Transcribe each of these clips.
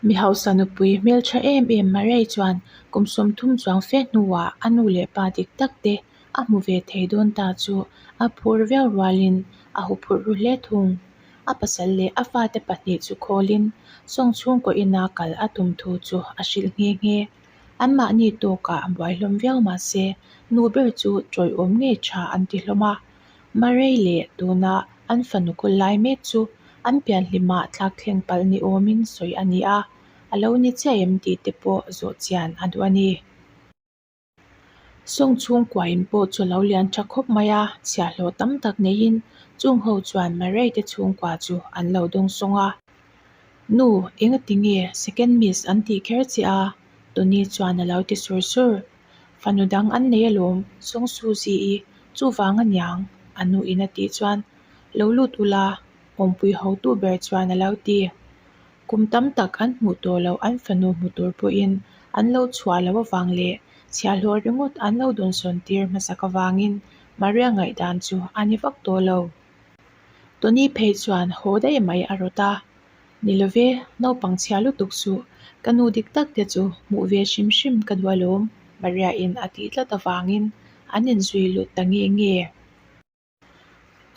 Mi hausa nupui hmeltha em em Marei chuan kum 30 chuang fe hnuah a nu leh pa dik tak te a hmu ve thei dawn ta chu a phur viau rualin a huphurh ru hle thung. A pasal leh a fate pahnih chu khawlin sawng chhungkaw ina kal a tum thu chu a hrilh nghe nghe. Anmahni tawkah buai hlawm viau mah se nu ber chu ṭawiawm ngei ṭha an ti hlawm a. Marei leh tuna an fanu kawl lai mek chu an pianhlimah thlak thleng palh ni awmin sawi a ni a, a lo ni chiah em tih te pawh zawh chian a duh a ni. Sawng chhungkua in pawh chu a lo lian tha khawp mai a, chhiahhlawh tam tak neiin chung ho chuan Marei te chhungkua chu an lo dawng sawng a. Nu, engati nge second miss an tih kher che a? Tony chuan a lo ti sur sur. Fanu dang an nei alawm, Sawng Suzy i chuvang a niang, a nu in a tih chuan lo lut ula, awmpui hotu ber chuan a lo ti. Kum tam tak an hmuh tawh loh an fanu hmu tur pawhin an lo chhuah loh avang leh chhiahhlawh ringawt an lo dawnsawn tir hmasak avangin Maria ngaihdan chu a ni vak tawh lo. Tony phei chuan haw daih mai a rawt a, Ni love, naupang chhia lutuk suh, ka nu dik tak te chu hmuh ve hrim hrim ka duh alawm, Maria-in a tih tlat avangin an inzui lut ta nge nge.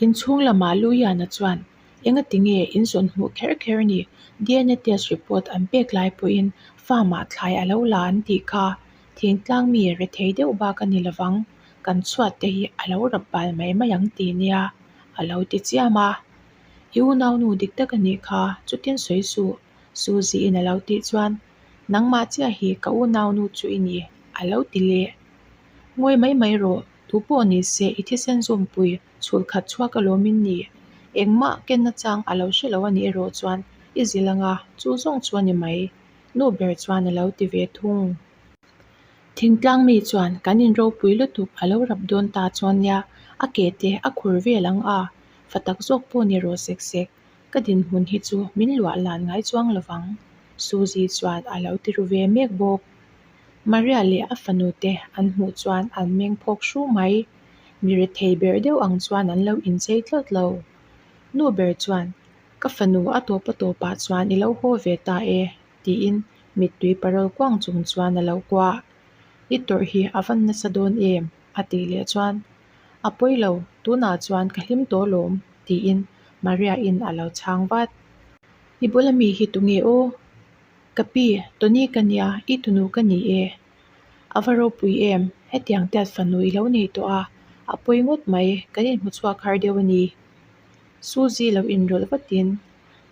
Inchhung lamah Luiana chuan, Engati nge in zawn hmuh kher kher ni? DNA test report an pek lai pawhin farm-ah thlai a lo la an tih kha. Thingtlang mi rethei deuh bak a ni lovang, kan chhuat te hi a lo rap bal mai mai ang ti nia, a lo ti chiam a. I unaunu dik tak a nih kha, chutin sawi suh, Suzy-in a lo tih chuan, Nangmah chiah hi ka unaunu chu i ni, a lo ti leh. Ngawi mai mai rawh, tu pawh ni se i thisen zawmpui chhul khat chhuak alawm in ni. Engmah kenna chang a lo hre lo a nih erawh chuan i zil anga chu zawng chu a ni mai, nu ber chuan a lo ti ve thung. Thingtlang mi chuan kan in ropui lutuk a lo rap dawn ta chuan nia a ke te a khur vel ang a, fa tak zawk pawh ni rawh sek sek, ka dinhmun hi chu min luah lan ngai chuang lovang, Suzy chuan a lo ti ru ve mek bawk. Maria leh a fanu te an hmuh chuan an meng phawk hru mai. Mi rethei ber deuh ang chuan an lo inchei tlat lo. Nu ber chuan, Ka fanu a tawp a tawpah chuan i lo haw ve ta e, tiin mittui parawl kuang chung chuan a lo kuah. I tawrh hi a van nasa dawn em? a tih leh chuan, A pawi lo, tunah chuan ka hlim tawh lawm, tiin Maria-in a lo chhang vat. I bula mi hi tunge aw? Ka pi, Tony ka nia, i tunu ka ni e. A va ropui em, hetiang tiat fanu i lo nei tawh a, a pawi ngawt mai, kan inhmu chhuak har deuh a ni. Suzy lo inrawlh vatin,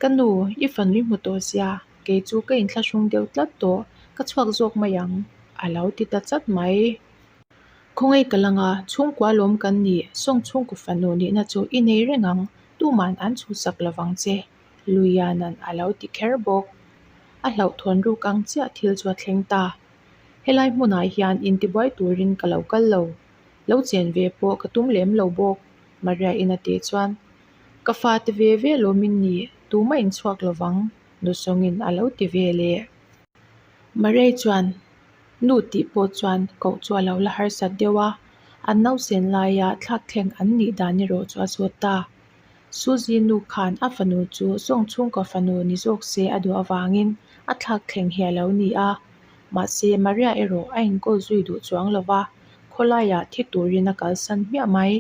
Ka nu, i fanu i hmu tawh sia, kei chu ka inthlahrung deuh tlat tawh, ka chhuak zawk mai ang, a lo ti ta chat mai. Khawngaih ka lang a, chhungkua lawm kan ni, sawng chhungkaw fanu nihna chu i nei reng ang, tuman an chhuhsak lovang che. Luiana'n a lo ti kher bawk. A hlauhthawn ruk ang chiah thil chu a thleng ta. Helai hmunah hian intibuai turin ka lo kal lo. Lo chen ve pawh ka tum lem lo bawk, Maria-in a tih chuan, Ka fate ve ve lawmin ni, tumah inchhuak lovang, Nusawngin a lo ti ve leh. Maria chuan, Nu tih pawh chuan koh chu a lo la harsat deuh a, an nausen laia thlakthleng an nih dan erawh chu a zawt ta. Suzy nu khan a fanu chu sawng chhungkaw fanu ni zawk se a duh avangin a thlak thleng hi a lo ni a. Mahse, Maria erawh a inkawl zui duh chuang lo va, khawlaiah thi turin a kalsan hmiah mai.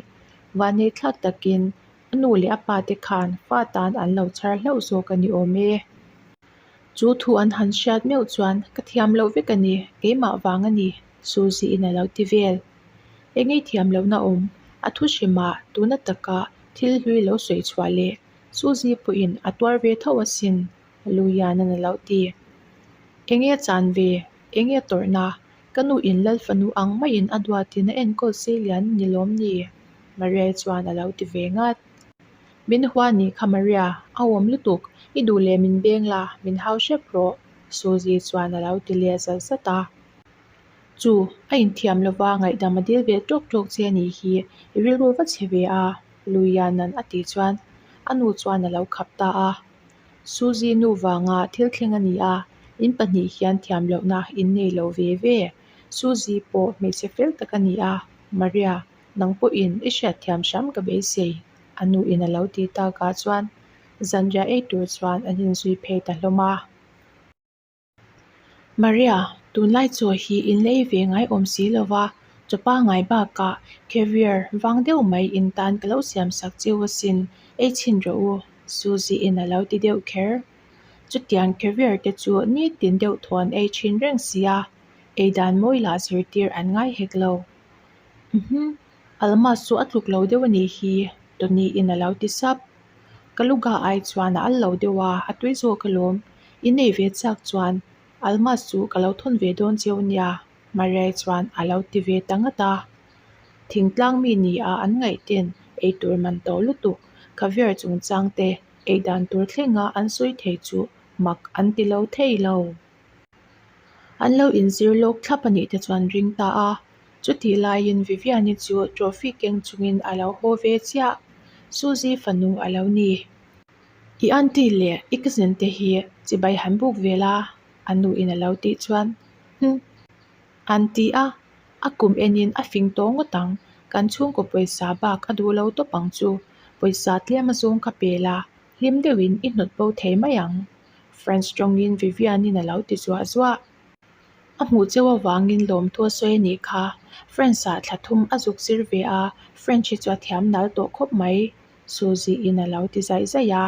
Vanei thlak takin a nu leh a pa te khan fa tan an lo chhar hlauh zawk a ni awm e. Chu thu an han hriat meuh chuan ka thiam loh vek a ni, keimah vang a ni, Suzy in a lo ti vel. Eng ei thiam lohna awm, a thu hrimah tuna taka thil hlui lo sawi chhuah leh Suzy pawhin a tuar ve tho asin, Luiana'n a lo ti. Eng e chan ve, eng e tawrhna, ka nu in Lal fanu ang maiin a duatin a enkawl sei lian ni lawm ni? Maria chuan a lo ti ve ngat. Min hua ni kha Maria, a awm lutuk, i duh leh min beng la, min hau hrep rawh, Suzy chuan a lo ti leh zat zat a. Chu, a inthiam lova ngaihdam a dil ve tawk tawk che a nih hi, i rilru va chhe ve a, Luiana'n a tih chuan a nu chuan a lo khap ta a. Suzy nu vanga thil thleng a ni a, in pahnih hian thiam lohna in nei lo ve ve. Suzy pawh hmeichhe fel tak a ni a, Maria, nang pawhin i hriatthiam hram ka beisei, a nuin a lo ti takah chuan zanriah ei tur chuan an inzui phei ta hlawm a. Maria, tunlai chaw hi in lei ve ngai awm si lo va, chaw pangngai bakah caviar vang deuh mai in tan ka lo siam sak cheu asin, ei chhin rawh u, Suzy in a lo ti deuh kher. Chutiang caviar te chu nitin deuh thaw an ei thin reng sia, ei dan mawi lah zirtir an ngai hek lo. Uhmm, Almas chu a tluk lo deuh a nih hi, Tony in a lo ti sap. Ka luga ai chuan a al lo deuh a, a tui zawk alawm. I nei ve chak chuan Almas chu ka lo thawn ve dawn cheu nia, Mariai chuan a lo ti ve ta ngat a. Thingtlang mi ni a an ngaih ten eitur man to lutuk, Khaviar chungchang te ei dan tur thlenga an sawi thei chu mak an ti lo thei lo. An lo inzir lawk thlap a nih te chuan ring ta a. Chutih laiin Viviani chu trophy keng chungin a lo haw ve chiah. Suzy fanu a lo ni. I aunty leh i cousin te hi chibai han buk ve la, a nuin a lo tih chuan, Hm. An ti a, a kum enin a fing tawh ngawt ang, kan chhungkaw pawisa bak a duh lo tawp ang chu, pawisa tlem a zawng kha pe la, hlim deuhin i hnawt bo thei mai ang. French tawngin Vivian-in a lo ti zuah zuah. A hmuh cheu avangin lawmthu a sawi a nih kha. French-ah thla thum a zuk zir ve a, French hi chu a thiam nal tawh khawp mai, Suzy-in a lo ti zaih zaih a.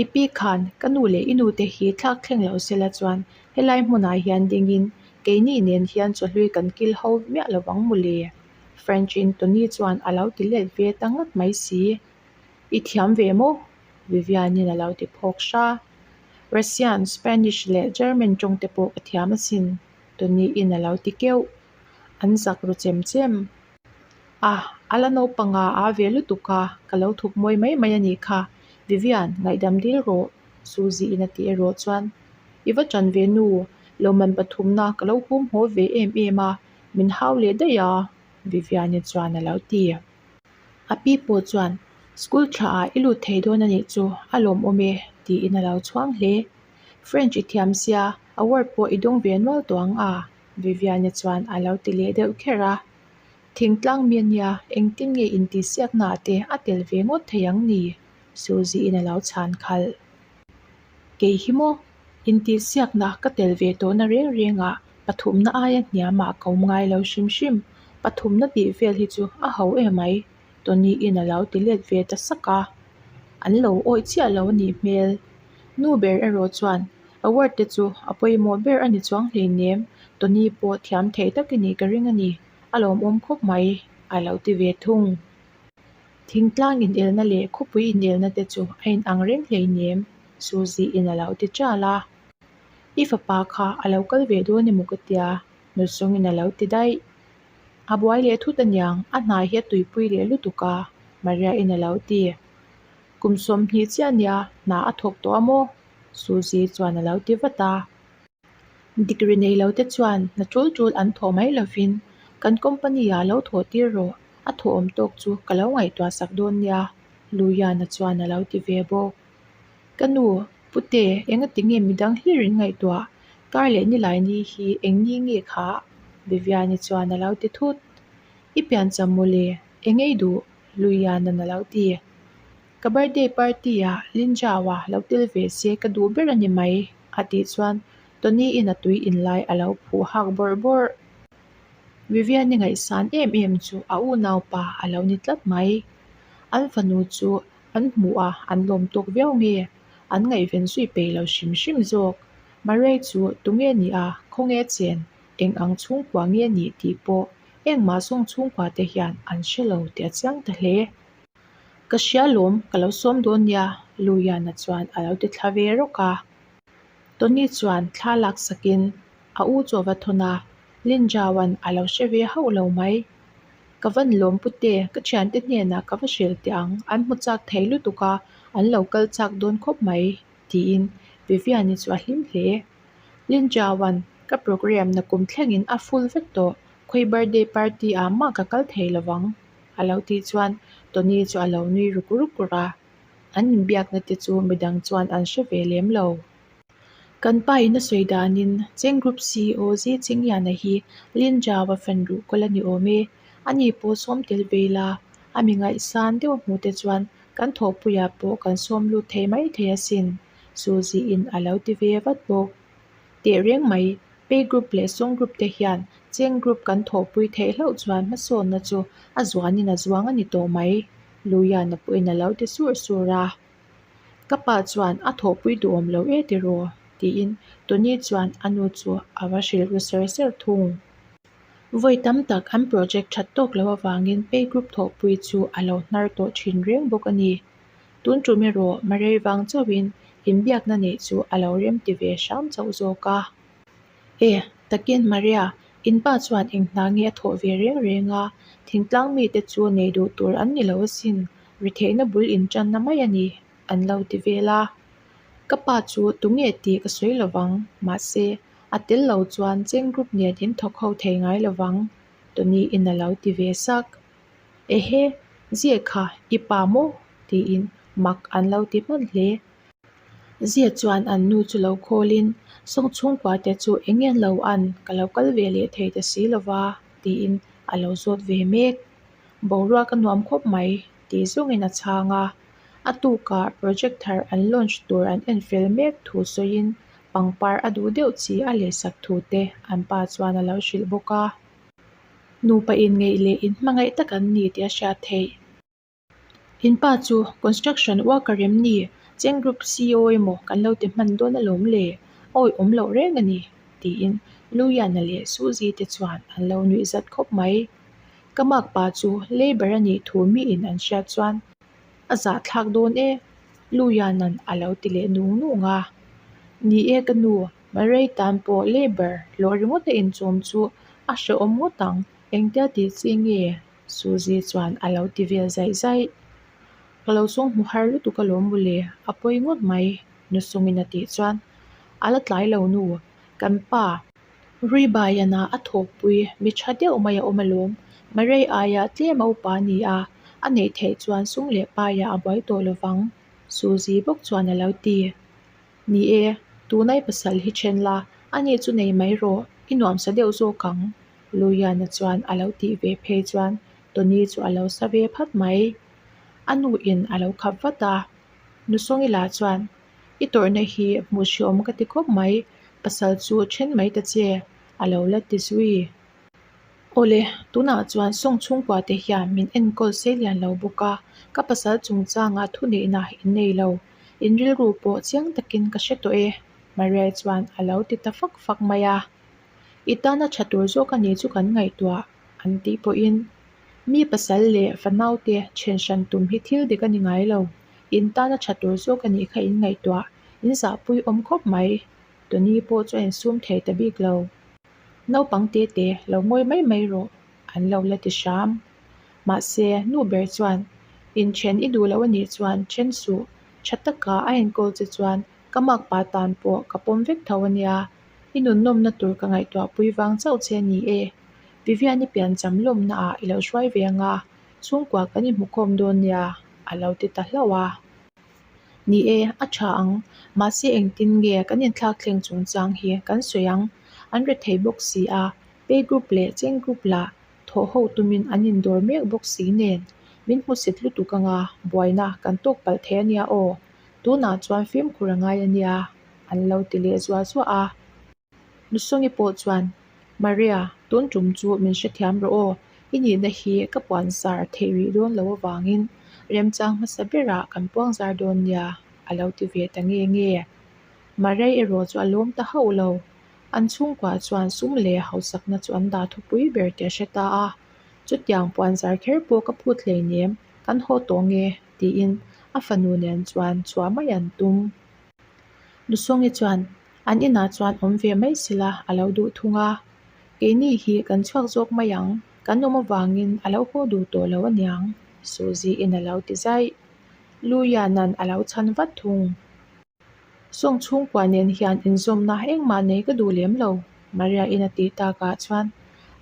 I pi khan ka nu leh i nute hi thlak thleng lo sela chuan helai hmunah hian dingin keini nen hian chawhlui kan kil ho miah lo vang mawle, French-in Tony chuan a lo ti let ve ta ngat mai si. I thiam ve maw? Vivian-in a lo ti phawk hra. Russian, Spanish leh German tawng te pawh ka thiam asin, Tony-in a lo ti keuh. An zak ru chem chem. A, a la naupang a, a ve lutuk a, ka lo thuk mawi mai mai a nih kha. Vivian, ngaihdam dil rawh, Suzy-in a tih erawh chuan, I va ṭan ve nu, lawmman pathumna ka lo hum haw ve em em a, min hau leh daih a, Vivian-i chuan a lo ti. A pi pawh chuan, School tha ah i lut thei dawn a nih chu, a lawmawm e, tiin a lo chhuang hle. French i thiam sia, award pawh i dawng ve nual tawh ang a, Vivian-i chuan a lo ti leh deuh kher a. Thingtlang mi ania, engtin nge intihsiaknaah te a tel ve ngawt thei ang ni? Suzy-in a lo chhan khalh. Kei hi maw? Intihsiakna ka tel ve tawhna reng rengah pathumna aia hniamah ka awm ngai lo hrim hrim. Pathumna tih vel hi chu a ho emai, Tony-in a lo ti let ve ta sak a. An lo awih chiah lo a nih hmel. Nu ber erawh chuan award te chu a pawimawh ber a ni chuang hleinem, Tony pawh thiam thei tak i nih ka ring a ni, a lawmawm khawp mai, a lo ti ve thung. Thingtlang inelna leh khawpui inelna te chu a inang reng hleinem, Suzy-in a lo ti ṭal a. I fapa kha a lo kal ve dawn emaw ka tia, Nusungin a lo ti daih. A buai leh thut aniang, a hna hi a tuipui leh lutuk a, Maria-in a lo ti. Kum 20 chiah nia, hna a thawk tawh a maw? Suzy chuan a lo ti vat a. Degree nei lo te chuan hna tul tul an thawh mai lovin kan company ah lo thawh tir rawh, a thawh awm tawk chu ka lo ngaihtuah sak dawn nia, Luyana chuan a lo ti ve bawk. Ka nu, Pute, engati nge midang hlir in ngaihtuah? Kar leh nilai ni hi eng ni nge kha? Viviani chuan a lo ti thut. I piancham mawle, eng ei duh? Luyana'n a lo ti. Ka birthday party ah Linjau-a lo tel ve se ka duh ber a ni mai, a tih chuan Tony-in a tui in lai a lo phuh hak bawrh bawrh. Vivian-i ngaihsan em em chu a unaupa a lo ni tlat mai. An fanu chu an hmuh a, an lawm tawk viau nge? An ngaihven zui peih lo hrim hrim zawk. Murray chu tunge ni a, khawnge chen, eng ang chhungkua nge nih tih pawh engmah zawng chhungkua te hian an hre lo tih a chiang ta hle. Ka hria lawm, ka lo sawm dawn nia, Luyana chuan a lo ti thla ve rawk a. Tony chuan thla lak sakin a u chu a va thawn a, Linjauan a lo hre ve hauh lo mai. Ka van lawm pute, ka thiante hnenah ka va hrilh teh ang, an hmu chak thei lutuk a, an lo kal chak dawn khawp mai, tiin Viviani chu a hlim hle. Linjauan ka program na kum thlengin a full vek tawh, khawi birthday party ah mah ka kal thei lovang. A lo tih chuan Tony chu a lo nui ruk ruk a, an inbiakna te chu midang chuan an hre ve lem lo. Kan pa in a sawi danin Cheng Group CEO Zi Chingyan-a hi Lin Zhao-a fan ruh kawl a ni awm e. Ani pawh sawm tel ve ila, a mi ngaihsan deuh hmuh te chuan kan thawhpuiah pawh kan sawm lut thei mai thei asin, Suzy-in a lo ti ve vat bawk. Tehreng mai, Pei Group leh Song Group te hian Cheng Group kan thawhpui theih hlauh chuan hmasawnna chu a zuanin a zuang a ni tawh mai, Luiana pawhin a lo ti sur sur a. Ka pa chuan a thawhpui duhawm lo e tiraw? tiin Tony chuan a nu chu a va hrilh ru ser ser thung. Vawi tam tak an project that tawk loh avangin Pei Group thawhpui chu a lo hnar tawh thin reng bawk a ni. Tun tum erawh Marei vang chauhin inbiakna neih chu a lo remti ve hram chauh zawk a. E, takin Maria, in pa chuan eng hna nge a thawh ve reng reng a, thingtlang mite chu nei duh tur an ni lo asin, ritheihna bul intanna mai a ni, an lo ti vel a. Ka pa chu tunge tih ka sawi lovang, mahse, a tel lo chuan cheng group nen in thawk ho thei ngai lovang, Tony in a lo ti ve sak. Ehe, Zia kha i pa maw? tiin mak an lo ti hman hle. Zia chuan an nu chu lo khawlin, Sawng chhungkua te chu eng nge lo an, ka lo kal ve leh thei ta si lova, tiin a lo zawt ve mek. Boruak a nuam khawp mai, tih zawngin a chhang a. A tukah project thar an launch tur an en fel mek thu sawiin pangpar a duh deuh chi a lehsak thu te an pa chuan a lo hrilh bawk a. Nupa inngeih leh inhmangaih tak an ni tih a hriat theih. In pa chu construction worker em ni? Cheng Group CEO emaw kan lo ti hman dawn alawm le? Awi awm loh reng a ni, tiin Luiana leh Suzy te chuan an lo nuih zat khawp mai. Ka makpa chu labour a nih thu miin an hriat chuan a zahthlak dawn e, Luiana'n a lo ti leh nung nung a. Ni e ka nu, Marei tan pawh labour hlawh ringawt a inchawm chu a hrehawm ngawt ang, engtia tih chi nge? Suzy chuan a lo ti vel zaih zaih. Ka lo sawng hmu har lutuk alawm mawle, a pawi ngawt mai, Nusungin a tih chuan a la tlai lo nu, kan pa Ruibaiana a thawkpui mi tha deuh mai a awm alawm, Marei aia tlem a upa a ni a, a neih theih chuan sum leh paiah a buai tawh lovang, Suzy bawk chuan a lo ti. Ni e, tunai pasal hi then la, ani chu nei mai rawh, i nuamsa deuh zawk ang, Luiana chuan a lo tih ve phei chuan Tony chu a lo sa ve phat mai. A nu in a lo khap vat a, Nusawngi lah chuan, I tawrhna hi hmuh hreawm ka ti khawp mai, pasal chu then mai ta che, a lo la ti zui. Awle, tunah chuan sawng chhungkua te hian min enkawl sei lian lo bawk a, ka pasal chungchangah thuneihna in nei lo. In rilru pawh chiang takin ka hre tawh e, Maria chuan a lo ti ta fak fak mai a. I tana tha tur zawk a ni chu kan ngaihtuah, an tih pawhin mi pasal leh fanaute then hran tum hi thil dik a ni ngai lo. In tana tha tur zawk a nih kha in ngaihtuah, in zahpui awm khawp mai. Tony pawh chu a insum thei ta bik lo. Naupang te te lo ngawi mai mai rawh, an lo la ti hram. Mahse, nu ber chuan, Inthen i duh loh a nih chuan then suh, tha taka a enkawl che chuan ka makpa tan pawh ka pawm vek tho a nia, i nunnawmna tur ka ngaihtuah pui vang chauh che a ni e. Vivian i piancham lawmna ah i lo hruai ve anga, chhungkua kan inhmukhawm dawn nia, a lo ti ta hlauh a. Ni e, a tha ang. Mahse engtin nge kan inthlak thleng chungchang hi kan sawi ang. An re thei bawk si a, Pay group leh Cheng group lah thawh ho tumin an indawr mek bawk si nen. Min hmusit lutuk anga buaina kan tawk palh thei a nia aw. Tunah chuan fimkhur a ngai a nia, an lo ti leh zuah zuah a. Nusawngi pawh chuan, Maria, tun tum chu min hrethiam rawh aw, i nihna hi ka puanzar theih rih dawn lo avangin remchang hmasa berah kan puangzar dawn nia, a lo ti ve ta nge nge. Maria erawh chu a lawm ta hauh lo. An chhungkua chuan sum leh hausakna chu an dah thupui ber tih a hre ta a. Chutiang puanzar kher pawh ka phut hleinem, kan haw tawh nge, tiin a fanu nen chuan chhuah mai an tum. Nusawngi chuan an inah chuan awm ve mai sela a lo duh thung a, keini hi kan chhuak zawk mai ang, kan awm avangin a lo haw duh tawh lo aniang, Suzy-in a lo ti zaih. Luiana'n a lo chhan vat thung. Sawng chhungkua nen hian inzawmna engmah nei ka duh lem lo, Maria-in a tih takah chuan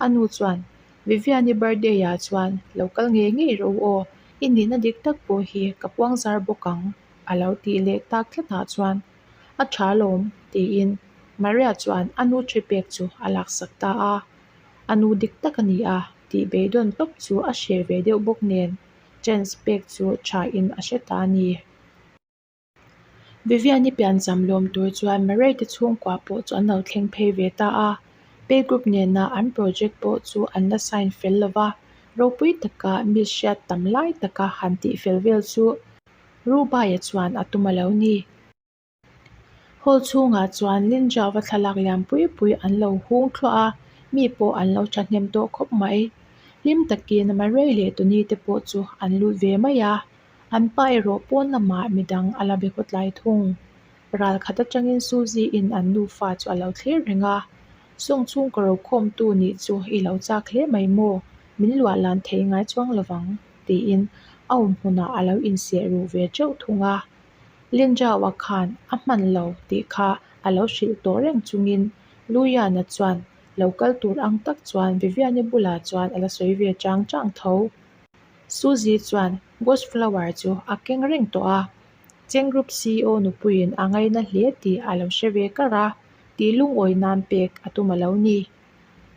a nu chuan Vivian-i birthday-ah chuan lo kal ngei ngei rawh u aw, i nihna dik tak pawh hi ka puangzar bawk ang. A lo tih leh tak tlatah chuan, A tha lawm, tiin Maria chuan a nu thi pek chu a laksak ta a. A nu dik tak a ni a tih beidawn tawp chu a hreh ve deuh bawk nen chance pek chu thain a hre ta a ni. Vivian-i piancham lawm tur chuan Murray te chhungkua pawh chu an lo thleng phei ve ta a. Pay Group nena an project pawh chu an la sign fel lo va, ropui taka mi hriat tam lai taka han tih fel vel chu Rubai-a chuan a tum a lo ni. Hall chhungah chuan Linjava thlalak lian pui pui an lo hung thluah a, mi pawh an lo thahnem tawh khawp mai. Hlim takin Murray leh Tony te pawh chu an lut ve mai a, an pa erawh pawn lamah midang a la be khawtlai thung. Ral khat atangin Suzy in an nufa chu a lo thlir reng a, Sawng chhungkaw rokhawmtu nih chu i lo chak hle mai maw? Min luah lan thei ngai chuang lovang, tiin a awm hmunah a lo inseh ruh ve teuh thung a. Lindraua khan a hman lo tih kha a lo hrilh tawh reng chungin Luyana chuan lo kal tur ang tak chuan Viviani bulah chuan a la sawi ve chang chang tho. Suzy chuan Ghost Flower chu a keng reng tawh a, Cheng Group CEO nupuiin a ngaina hle tih a lo hre ve kar a, tih lungawi nan pek a tum a lo ni.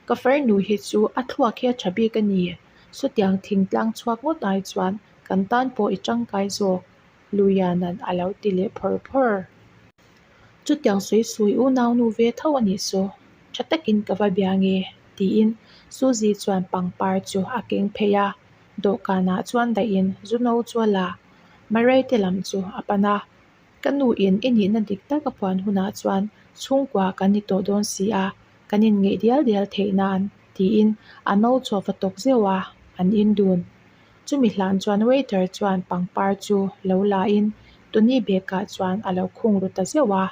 Ka farnu hi chu a thluak hi a tha bik a ni, sawtiang thingtlang chhuak ngawt ai chuan kan tan pawh i tangkai zawk. Luiana'n a lo ti leh phawr phawr. Chutiang sawi sawi unaunu ve tho a nih saw, tha takin ka va bia nge? tiin Suzy chuan pangpar chu a keng phei a, dawhkanah chuan dahin zu no chu a la. Murray te lam chu a pan a, Ka nu in i nihna dik tak a puan hunah chuan chhungkua kan ni tawh dawn si a, kan inngeih dial dial theih nan, tiin a no chu a va tawk zeuh a, an in dun. Chumi hlan chuan waiter chuan pangpar chu lo la in Tony bag ah chuan a lo khung ru ta zeuh a.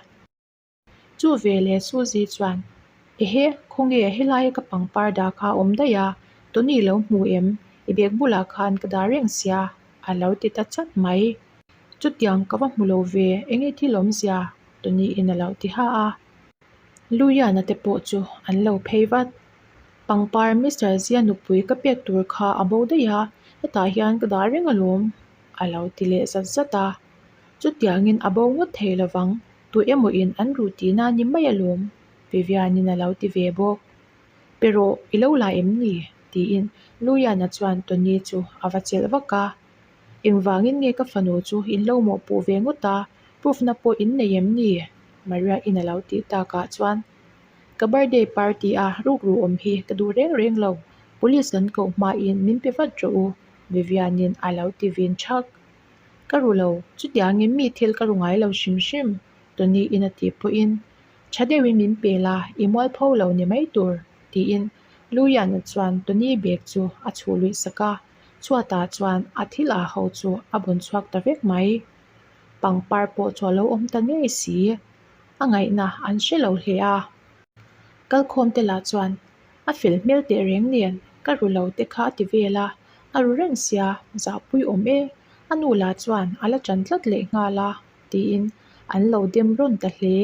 Chu veleh Suzy chuan, Ehe, khawnge helaia ka pangpar dah kha a awm daih a, Tony lo hmu em? I bag bulah khan ka dah reng sia, a lo ti ta chat mai. Chutiang ka va hmu lo ve, enge thil awmzia? Tony in a lo ti ha a. Luyana te pawh chu an lo phei vat. Pangpar Mister Zia nupui ka pek tur kha a bo daih a, hetah hian ka dah reng alawm, a lo ti leh zat zat a. Chutiangin a bo ngawt thei lovang, tu emaw in an ruh tihna a ni mai alawm, Vivian-in a lo ti ve bawk. Pe rawh, i lo la em ni? tiin Luyana chuan Tony chu a va chelh vak a. Engvangin nge ka fanu chu in lo mawhpuh ve ngawt a, proof na pawh in nei em ni? Maria-in a lo tih takah chuan Ka birthday party a rukru awm hi ka duh reng reng lo, police an koh hmain min pe vat rawh u, Vivian-in a lo ti vin thak. Ka ru lo, chutiangin mi thil ka ru ngai lo hrim hrim, Tony-in a tih pawhin, Tha deuhin min pe la, i mualpho lo ni mai tur, tiin Luiana chuan Tony bag chu a chhuh luih sak a, chhuatah chuan a thil ah ho chu a bun chhuak ta vek mai. Pangpar pawh chu a lo awm ta ngei si. A ngaihna an hre lo hle a. Kalkhawm te lah chuan a fel hmel teh reng nen ka ru lo te kha a ti vel a, a ru reng sia, zahpui awm e, a nu lah chuan a la ṭan tlat leh nghal a, tiin an lo dem rawn ta hle.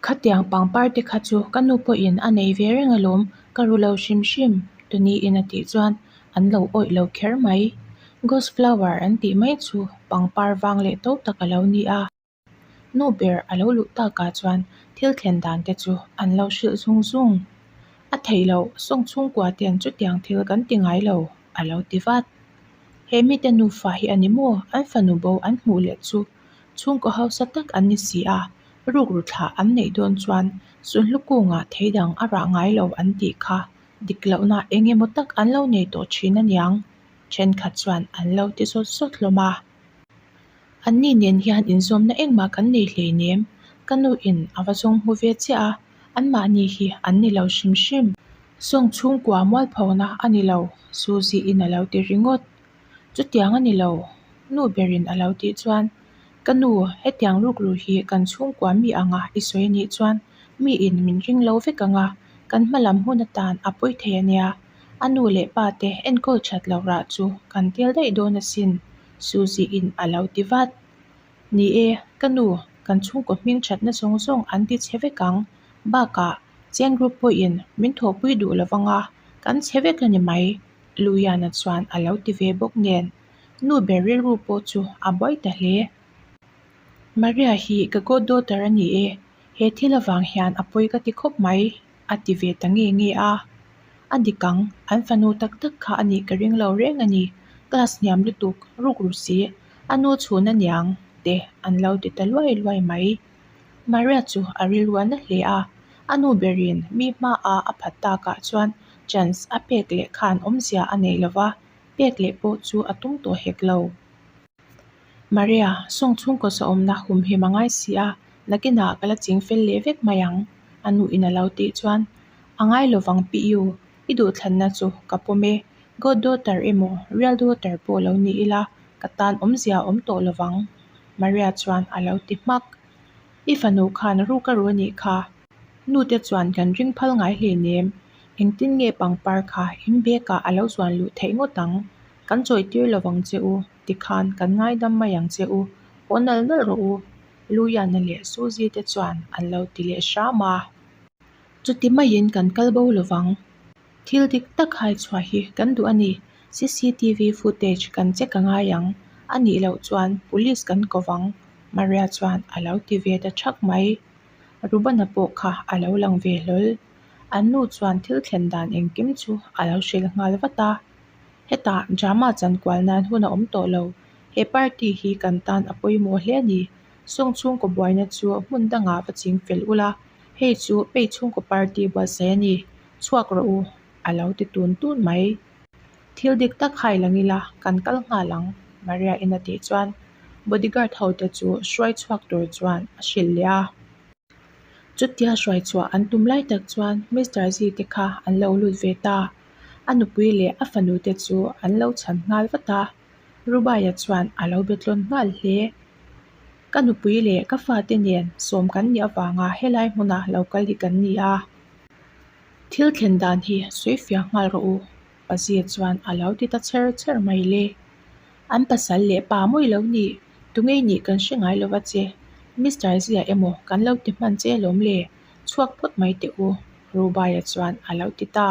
Khatiang pangpar te kha chu ka nu pawhin a nei ve reng alawm, ka ru lo hrim hrim, Tony-in a tih chuan an lo awih lo kher mai. Ghost flower an tih mai chu pangpar vang leh to tak a lo ni a. Nu ber a lo luh takah chuan thil thlen dan te chu an lo hrilh zung zung. A theih loh, sawng chhungkua ten chutiang thil kan ti ngai lo, a lo ti vat. He mite nufa hi a ni maw an fanu bo an hmuh leh chu Chhungkaw hausa tak an ni si a, rukru thlah an neih dawn chuan Sunhlu kungah thei dang a rah ngai lo an tih kha dik lohna eng emaw tak an lo nei tawh thin aniang, thenkhat chuan an lo ti zawt zawt hlawm a. Anni nen hian inzawmna engmah kan nei hleinem, ka nu in a va zawng hmu ve chiah a, anmahni hi an ni lo hrim hrim. Sawng chhungkua mualphona a ni lo, Suzy in a lo ti ringawt. Chutiang a ni lo, nu berin a lo tih chuan, Ka nu, hetiang rukru hi kan chhungkua mi anga i sawi anih chuan miin min ring lo vek ang a, kan hma lam hun atan a pawi thei a nia. A nu leh pa te enkawl that loh rah chu kan tel daih dawn asin, Suzy-in a lo ti vat. Ni e, ka nu, kan chhungkaw hming thatna zawng zawng an ti chhe vek ang. Bakah, Cheng Group pawhin min thawhpui duh lo vang a, kan chhe vek a ni mai. Luyana chuan a lo ti ve bawk nen, nu ber rilru pawh chu a buai ta hle. Maria hi ka goddaughter a ni e, he thil avang hian a pawi ka ti khawp mai, a ti ve ta nge nge a. A dik ang, an fanu tak tak kha a nih ka ring lo reng a ni, class hniam lutuk, rukru si. A nu chhun aniang te an lo ti ta luai luai mai. Maria chu a rilru a na hle a, a nu berin mi hmaah a phat takah chuan chance a pek leh khan awmzia a nei lova, pek leh pawh chu a tum tawh hek lo. Maria, sawng chhungkaw sawmna humhim a ngai si a, nakinah ka la ching fel leh vek mai ang, a nuin a lo tih chuan, A ngai lovang pi u, i duhthlanna chu ka pawm e, God daughter emaw real daughter pawh lo ni ila ka tan awmzia a awm tawh lovang, Maria chuan a lo ti hmak. I fanu khan ruk a ru a nih kha. Nute chuan kan ring phal ngai hleinem, engtin nge pangpar kha in bag ah a lo zuan luh theih ngawt ang? Kan chawitir lovang che u, tikhan kan ngaidam mai ang che u, haw nalh nalh rawh u, Luyana leh Suzy te chuan an lo ti leh hram a. Chuti maiin kan kal bo lovang. Thil dik tak hai chhuah hi kan duh a ni. Cctv footage kan check a ngai ang. A nih loh chuan police kan ko vang, Maria chuan a lo ti ve ta thak mai. Rubana pawh kha a lo lang ve hlawl. An nu chuan thil thlen dan engkim chu a lo hrilh nghal vat a. Hetah drama chankual nan hun a awm tawh lo. He party hi kan tan a pawimawh hle a ni. Sawng chhungkaw buaina chu hmun dangah va ching fel ula, hei chu pei chhungkaw party buatsaih a ni. Chhuak rawh u, a lo ti tun tun mai. Thil dik tak hai lang ila kan kal nghal ang, Maria in a tih chuan bodyguard ho te chu hruai chhuak tur chuan a hrilh leh a. Chutia hruai chhuah an tum lai tak chuan Mister Zi te kha an lo lut ve ta. A nupui leh a fanu te chu an lo chhan nghal vat a. Rubaia chuan a lo be tlawn nghal hle. Ka nupui leh ka fate nen sawm kan nih avanga helai hmuna lo kal hi kan ni a. Thil thlen dan hi sawi fiah nghal rawh u, Pazia chuan a lo ti ta chher chher mai le. An pasal leh pa mawi lo ni, tungei nih kan hre ngai lova che, Mister Zia emaw kan lo ti hman che alawm le, chhuak phawt mai teh u, Rubaia chuan a lo ti ta.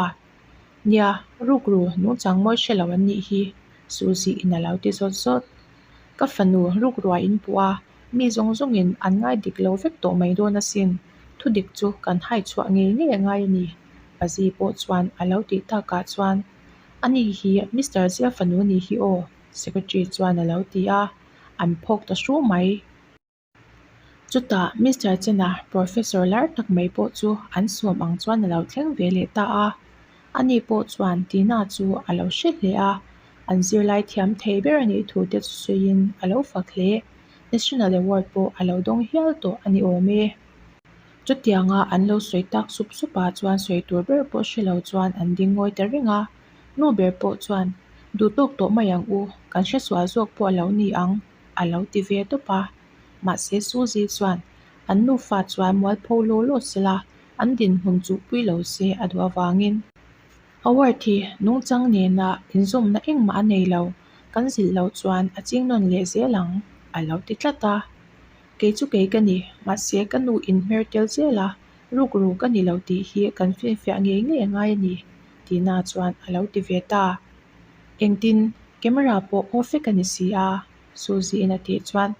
Nia, rukru nungchang mawi hre lo an nih hi, Suzy in a lo ti zawt zawt. Ka fanu rukrua in puh a, mi zawng zawngin an ngai dik lo vek tawh mai dawn asin, thudik chu kan hai chhuah ngei ngei a ngai a ni, Pazi pawh chuan a lo tih takah chuan, Ani hi Mister Zia fanu a nih hi aw, Secretary chuan a lo ti a, an phawk ta hru mai. Chutah Mister Chena Professor lar tak mai pawh chu an sawm ang chuan a lo thleng ve leh ta a. Ani pawh chuan Tina chu a lo hre hle a, an zirlai thiam thei ber a nih thu te chu sawiin a lo fak hle. National Award pawh a lo dawng hial tawh a ni awm e. Chutianga an lo sawi tak sup sup ah chuan sawi tur ber pawh hre lo chuan an ding ngawi ta reng a. Nu ber pawh chuan, Duhtawk tawh mai ang u, kan hresual zawk pawh a lo ni ang. a lo ti ve tawp a. Mahse Suzy chuan an nufa chuan mualpho law law sela an dinhmun chuhpui lo se a duh avangin Award hi nungchang nena inzawmna engmah a nei lo, kan zilh loh chuan a ching nawn leh zel ang a lo ti tlat a. Kei chu kei ka ni, mahse ka nu inhmer tel zel a, rukru ka ni lo tih hi kan finfiah ngei ngei a ngai a ni, Tina chuan a lo ti ve ta. Engtin, camera pawh off vek a ni si a, Suzy in a tih chuan,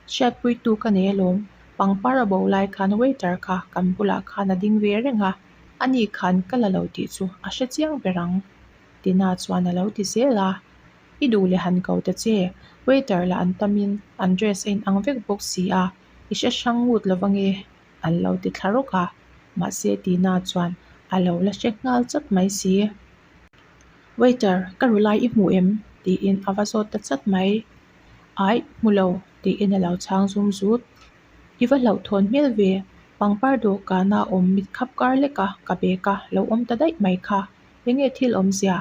Hriatpuitu ka nei alawm, pangpar a bo lai khan waiter kha kan bulah khan a ding ve reng a, ani khan ka la lo tih chu a hre chiang ber ang, Tina chuan a lo ti zel a. I duh leh han ko ta che, waiter lah an tamin an dress a inang vek bawk si a, i hre hrang ngut lo ange, an lo ti thla rawk a, mahse Tina chuan a lo la hre nghal chat mai si. Waiter, ka ru lai i hmu em? tiin a va zawt ta chat mai. Aih, hmu lo, tiin a lo chhang zum zut. I va hlauhthawn hmel ve, pangpar dawhkana awm mit khap kar lek a ka bag a lo awm ta daih mai kha, enge thil awmzia?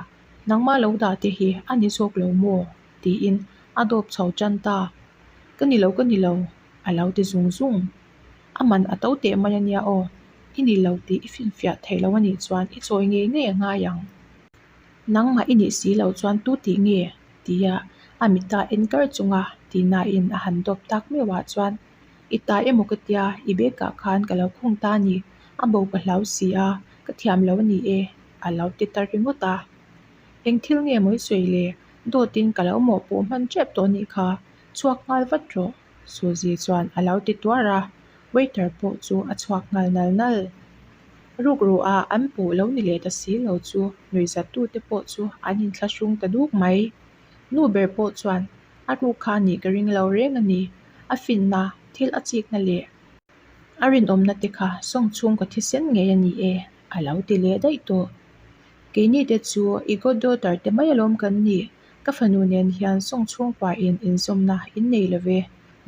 Nangmah lo dah te hi a ni zawk lo maw? tiin a dawp chho tan ta. Ka ni lo, ka ni lo, a lo ti zung zung. A man a to teh mai a nia aw, i ni lo tih i finfiah theih lo a nih chuan i chawi ngei ngei a ngai ang. Nangmah i nih si loh chuan tu tih nge? tia a mita en kar chunga tihnain a han dawp tak meuhah chuan, I ta emaw ka tia, i bag ah khan ka lo khung ta a ni, a bo ka hlau si a, ka thiam lo a ni e, a lo ti ta ringawt a. Eng thil nge maw i sawi le? Dawtin ka lo mawhpuh hman tep tawh a nih kha, chhuak nghal vat rawh. Suzy chuan a lo ti tuar a, waiter pawh chu a chhuak nghal nal nal. Rukru a an puh lo ni leh ta si lo chu nuihzat tute pawh chu an inthlahrung ta duk mai. Nu ber pawh chuan, A ruk kha a nih ka ring lo reng a ni. A finna, thil a chikna leh a rinawmna te kha sawng chhungkaw thisen ngei a ni e, a lo ti leh daih tawh. Keini te chu i goddaughter te mai alawm kan nih, ka fanu nen hian sawng chhungkua in inzawmna in nei lo ve,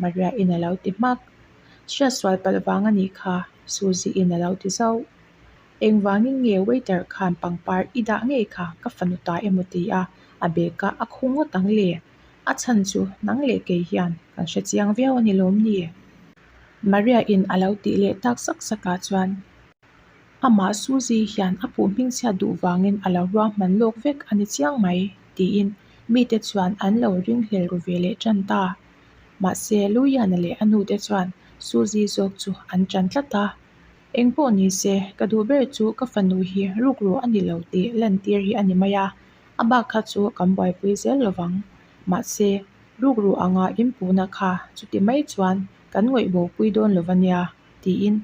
Maria in a lo ti hmak. Hriatsual palh vang a nih kha, Suzy in a lo ti zauh. Engvangin nge waiter khan pangpar i dah ngei kha ka fanu ta emaw ti a, a bag ah a khung ngawt ang le? A chhan chu nang leh kei hian kan hre chiang viau a ni lawm ni? Maria in a lo tih leh tak sak sak ah chuan amah Suzy hian a puh hmingchhiat duh vangin a lo ruahman lawk vek a ni chiang mai tiin mite chuan an lo ringhlel ru ve leh tan ta. Mahse Luiana leh a nute chuan Suzy zawk chu an tan tlat a. Engpawh ni se, ka duh ber chu ka fanu hi rukru a ni lo tih lantir hi a ni mai a, a bak kha chu kan buaipui zel lo vang. Mahse, rukru anga inpuhna kha chuti mai chuan kan ngawih bopui dawn lo va nia, tiin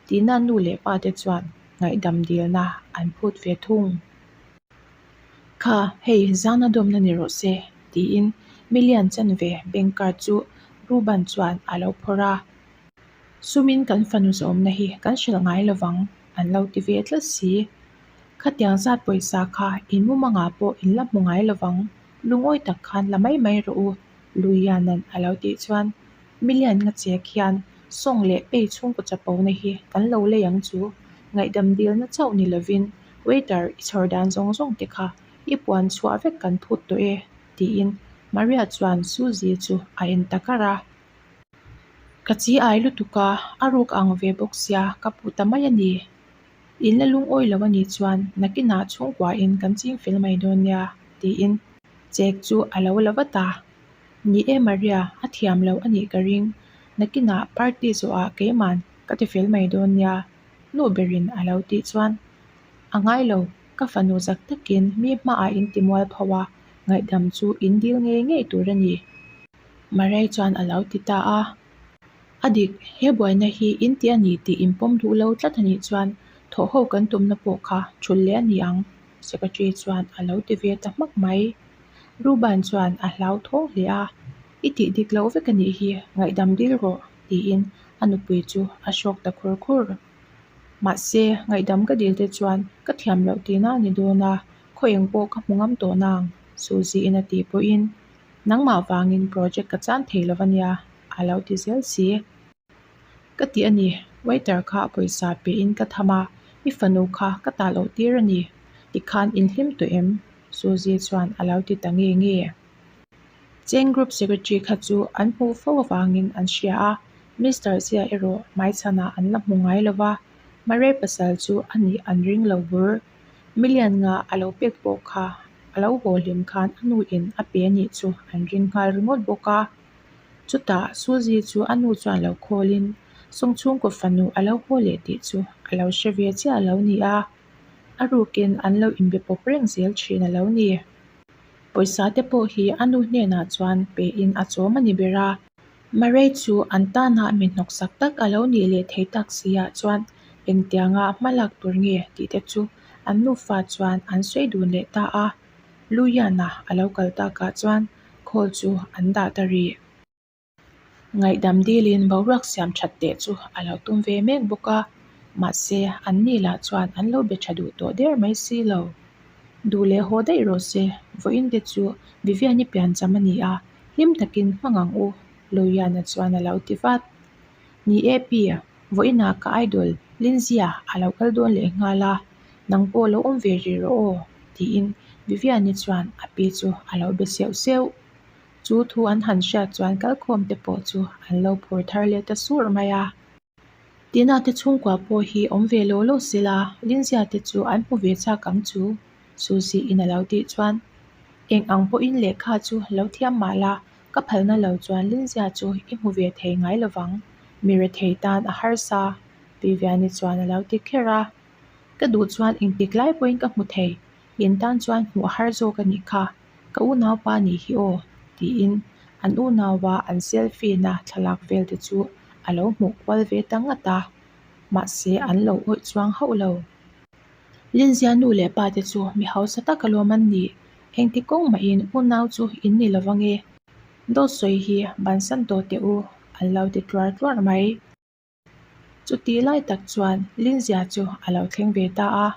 Tina nu leh pa te chuan ngaihdam dilna an phut ve thung. Kha, hei zana dawmna ni rawh se, tiin million chanve bank card chu Ruban chuan a lo phawrh a. Sumin kan fanu zawmna hi kan hrilh ngai lo vang, an lo ti ve tlat si. Khatiang zat pawisa kha in mumangah pawh in la hmu ngai lo vang, lungawi tak khan la mai mai rawh u, Luianan a lo tih chuan million nga chek hian sawng leh pei chhungkaw chapona hi kan lo lei ang chu, ngaihdam dilna chauh ni lovin waiter i chhawr dan zawng zawng te kha i puan chhuah vek kan phut tawh e, tiin Maria chuan Suzy chu a en ta kar a. Ka chi ai lutuk a, a ruk ang ve bawk sia ka puh ta mai a ni. In la lungawi lo a nih chuan nakinah chhungkuain kan ching fel mai dawn nia, tiin chek chu a lo la vat a. Ni e Maria, a thiam lo a nih ka ring. Nakinah party zawhah keiman ka ti fel mai dawn nia, nu berin a lo tih chuan a ngai lo, ka fanu zak takin mi hmaah in ti mual pho a, ngaihdam chu in dil ngei ngei tur a ni. Maria chuan a lo ti ta a. A dik, he buaina hi in ti a ni tih in pawm duh lo tlat a nih chuan thawh ho kan tumna pawh kha thulh leh a ni ang, Secretary chuan a lo ti ve ta hmak mai. Ruban chuan a hlau thawng hle a, I tih dik loh vek a nih hi, ngaihdam dil rawh, tiin a nupui chu a hrawk ta khur khur. Mahse, ngaihdam ka dil te chuan ka thiam loh tihna a ni dawn a, khaw eng pawh ka hmu ngam tawh nang, Suzy-in a tih pawhin Nangmah vangin project ka chan thei lo ania, a lo ti zel si. Ka ti a ni, waiter kha pawisa pehin ka tham a, i fanu kha ka ta loh tir a ni. Tikhan in hlim tawh em? Suzy chuan a lo ti ta nge nge. Cheng group secretary kha chu an hmuh fo avangin an hria a, Mister Zia erawh hmaichhanah an la hmu ngai lo va, Murray pasal chu a nih an ring lo bur. Million nga a lo pek pawh kha a lo haw hlim khan a nu in a pe anih chu an ring nghal ringawt bawk a. Chutah Suzy chu a nu chuan lo call in Sawng chhungkaw fanu a lo haw leh tih chu a lo hre ve chiah a lo ni a, a rukin an lo inbe pawp reng zel thin a lo ni. Pawisa te pawh hi a nu hnenah chuan pe in a chawm a ni ber a. Murray chu an tana mi hnawksak tak a lo nih leh thei tak si ah chuan engtianga hma lak tur nge tih te chu an nufa chuan an sawi dun leh ta a, Luiana a lo kal takah chuan call chu an dah ta rih. Ngaihdam dilin boruak siam that teh chu a lo tum ve mek bawk a, mahse an ni lah chuan an lo be tha duh tawh der mai si lo. Duh leh haw daih rawh se, vawiin te chu Vivian-i piancham a ni a, hlim takin hmang ang u, Luiana chuan a lo ti vat. Ni e pi, vawiinah ka idol Lindsay-a a lo kal dawn leh nghal a, nang pawh lo awm ve rih rawh aw, tiin Vivian-i chuan a pi chu a lo be seuh seuh. Chu thu an han hriat chuan kalkhawm te pawh chu an lo phur thar leh ta sur mai a. Tina te chhungkua pawh hi awm ve law law sela, Linzia te chu an hmu ve chak ang chu, Suzy-in a lo tih chuan eng ang pawhin lehkha chu lo thiam mah la, ka phalna lo chuan Linzia chu i hmu ve thei ngai lovang, mi rethei tan a harsa, Vivian-i chuan a lo ti kher a. Ka duh chuan engtik lai pawhin ka hmu thei, in tan chuan hmuh a har zawk a nih kha, ka unaupa nih hi aw, tiin an unauva an selfie na thlalak vel te chu a lo hmuh kual ve ta ngat a, mahse an lo awih chuang hauh lo. Linzia nu leh pa te chu mi hausa tak alawm an nih, engti kawng mahin unau chu in ni lo vang e. Dawt sawi hi bansan tawh teh u, an lo ti tluar tluar mai. Chutih lai tak chuan Linzia chu a lo thleng ve ta a,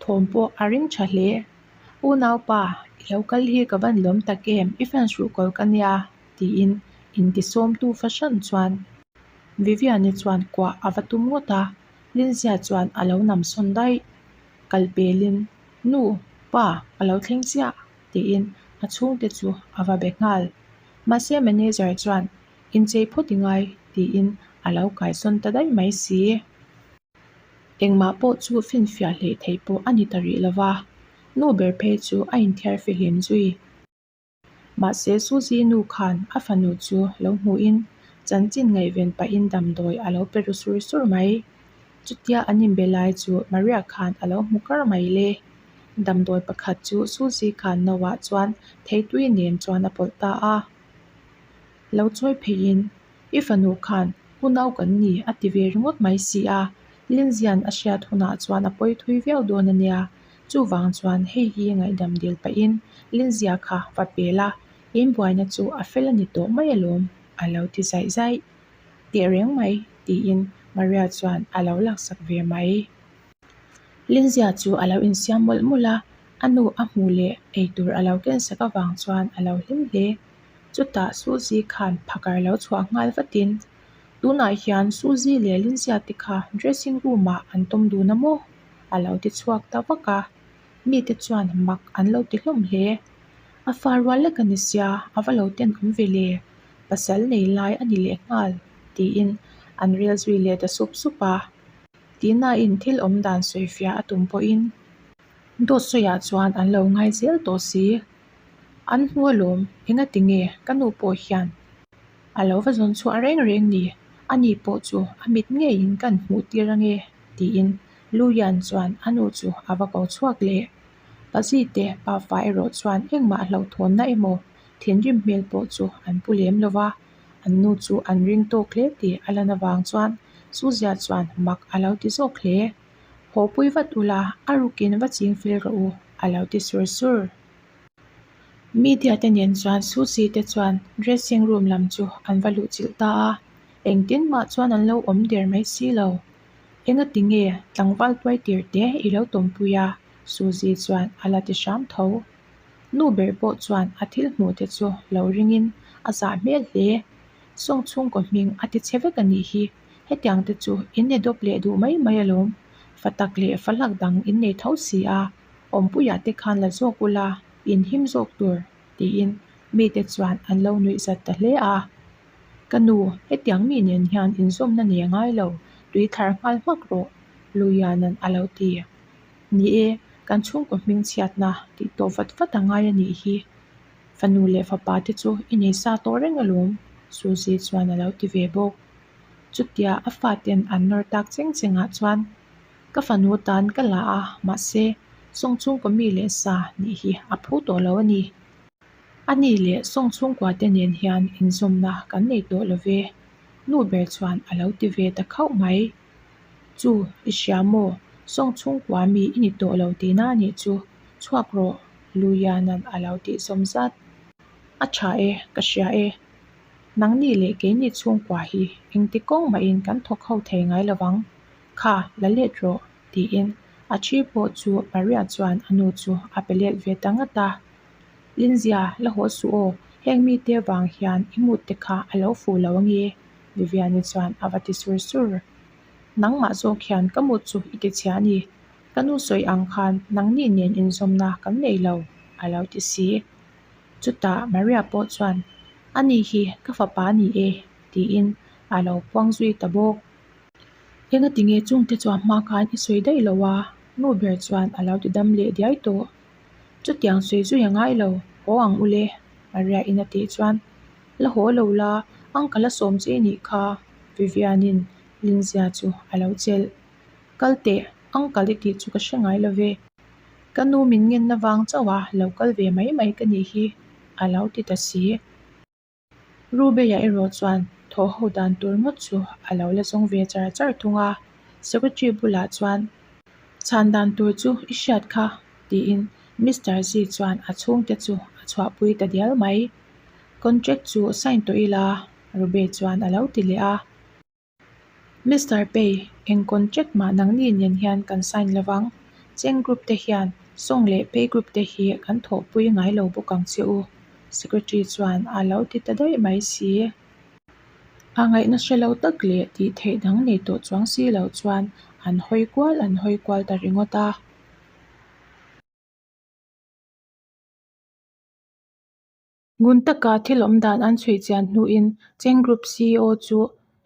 thawm pawh a ring tha hle. Unaupa, i lo kal hi ka van lawm tak em, i fans ruhkawl ka nia, tiin intisawmtu fahran chuan Vivian-i chuan kuah a va tum ngawt a, Linzia chuan a lo nam sawn daih. Kal pelin, Nu, pa, ka lo thleng chiah, tiin a chhungte chu a va be nghal. Mahse manager chuan Inchei phawt i ngai, tiin a lo kaisawn ta daih mai si. Engmah pawh chu finfiah hleih theih pawh a ni ta rih lo va, nu ber phei chu a inthiar fihlim zui. Mahse Suzy nu khan a fanu chu lo hmuhin chanchin ngaihven pahin damdawi a lo pe ru sur sur mai. Chutia an inbe lai chu Maria khan a lo hmu kar mai le. Damdawi pakhat chu Suzy khan no ah chuan theitui nen chuan a pawlh ta a. Lo chawi pheiin, I fanu khan unau kan ni a ti ve ringawt mai si a, Lindsay-a'n a hriat hunah chuan a pawi thui viau dawn a nia. Chuvang chuan hei hi ngaihdam dil pahin Lindsay-a kha va pel a, in buaina chu a fel a ni tawh mai alawm, a lo ti zaih zaih. Teh reng mai, tiin Maria chuan a lo laksak ve mai. Lindsay-a chu a lo insiam mawlh mawlh a, a nu a hmuh leh eitur a lo kensak avang chuan a lo hlim hle. Chutah Suzy khan phakar lo chhuah nghal vatin, Tunah hian Suzy leh Lindsay te kha dressing room ah an tawm dun a maw? a lo ti chhuak ta vak a, mite chuan mak an lo ti hlawm hle. A fa rual lek a ni sia, a va lo ten awm ve le, pasal nei lai a ni leh nghal, tiin an rel zui leh ta sup sup a. Tihnain thil awm dan sawifiah a tum pawhin dawt sawiah chuan an lo ngai zel tawh si. An hmu alawm, engati nge ka nu pawh hian a lo va zawn chhuah reng reng ni, ani pawh chu a mit ngeiin kan hmuh tir ange tiin Luian chuan a nu chu a va ko chhuak leh. Pazi te pafa erawh chuan engmah hlauhthawnna emaw thinrim hmel pawh chu an pu lem lo va, an nu chu an ring tawk hle tih a lan avang chuan Suzia chuan mak a lo ti zawk hle. Haw pui vat ula, a rukin va ching fel rawh u, a lo ti sur sur. Media te nen chuan Susie te chuan dressing room lam chu an va luh chilh ta a, engtin mah chuan an lo awm der mai si lo. Engati nge tlangval tuai tir te i lo tawmpui a? Susie chuan a la ti hram tho. Nu ber pawh chuan a thil hmuh te chu lo ringin a zah hmel hle. Sawng chhungkaw hming a ti chhe vek a nih hi. Hetiang te chu in ne dawp leh duh mai mai alawm. Fa tak leh fa hlak dang in nei tho si a, awmpuiah te khan la zawk ula, in him zawk tur, tiin mite chuan an lo nuih zat ta hle a. Ka nu, hetiang mi nen hian inzawmna nei a ngai lo, tui thlar nghal hmak rawh, Luiana'n a lo ti. Ni e, kan chhungkaw hming chhiatna tih tawh vat vat a ngai a nih hi. Fanu leh fapa te chu i nei sa tawh reng alawm, Suzy chuan a lo ti ve bawk. Chutia a faten an nawr tak cheng chengah chuan ka fanu tan ka la a, mahse sawng chhungkaw mi leh sa nih hi a phu tawh lo a ni. A ni leh sawng chhungkua te nen hian inzawmna kan nei tawh lo ve, nu ber chuan a lo ti ve ta khauh mai. Chu, i hria maw? Sawng chhungkua mi i ni tawh lo tihna a nih chu, chhuak rawh, Luiana'n a lo tih zawm zat. A tha e, ka hria e. Nangni leh keini chhungkua hi engti kawng mahin kan thawk ho thei ngai lo vang. Kha, la let rawh, tiin a thi pawh chu Maria chuan a nu chu a pe let ve ta ngat a. Linzia, la haw suh aw, heng mite vang hian i mut te kha a lo fuh lo ange, Viviani chuan a va ti sur sur. Nangmah zawk hian ka mut chu i ti chhia a ni. Ka nu sawi ang khan nangni nen inzawmna kan nei lo, a lo ti si. Chutah Maria pawh chuan, Ani hi ka fapa a ni e, tiin a lo puang zui ta bawk. Engati nge chungte chuan hma khan i sawi daih lo a? Nu ber chuan a lo ti dam leh diai tawh. Chutiang sawi zui a ngai lo, haw ang ule, Maria in a tih chuan, La haw lo la, uncle a sawm che i nih kha, Vivian-in Linzia chu a lo chelh. Kal teh, uncle i tih chu ka hre ngai lo ve. Ka nu min ngenna vang chauh a lo kal ve mai mai ka nih hi, a lo ti ta si. Rubeya erawh chuan thawh ho dan tur ngawt chu a lo la zawng ve char char thung a, secretary bulah chuan, Chhan dan tur chu i hriat kha, tiin Mister Z chuan a chhungte chu a chhuahpui ta dial mai. Contract chu sign tawh ila, Rubey chuan a lo ti leh a. Mister Pei, eng contract mah nangni nen hian kan sign lo vang. Cheng group te hian Song leh Pei group te hi kan thawhpui ngai lo bawk ang che u, Secretary chuan a lo ti ta daih mai si. A ngaihna hre lo tak leh tih theih dang nei tawh chuang si lo chuan an hawi kual an hawi kual ta ringawt a. Ngun taka thil awm dan an chhuih chian hnuin Cheng Group ceo chu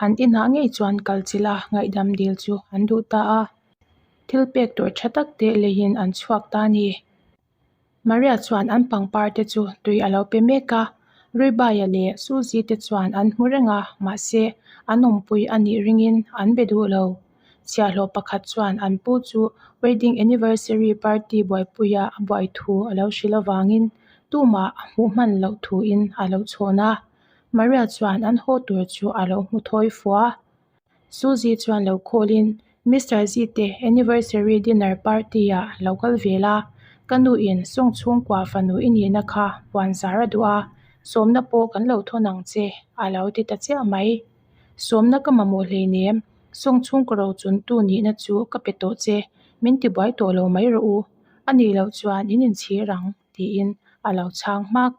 an inah ngei chuan kal chilh a ngaihdam dil chu an duh ta a. Thil pek tur tha tak te leiin an chhuak ta a ni. Maria chuan an pangpar te chu tui a lo pe mek a, Ruibaia leh Suzy te chuan an hmu reng a, mahse an awmpui a nih ringin an be duh lo. Chhiahhlawh pakhat chuan an pu chu wedding anniversary party buaipuia a buai thu a lo hrilh avangin tumah a hmuh hman loh thuin a lo chhawn a. Maria chuan an haw tur chu a lo hmu thawi fua. Suzy chuan lo call-in, Mister Zite anniversary dinner party-ah lo kal ve la, ka nuin sawng chhungkua fanu i nihna kha puan zar a duh a, sawmna pawh kan lo thawn ang che, a lo ti ta chiah mai. Sawmna ka mamawh hleinem, sawng chhungkaw rochuntu nihna chu ka pe tawh che, min tibuai tawh lo mai rawh u, a nih loh chuan in inchhir ang, tiin a lo chhang hmak.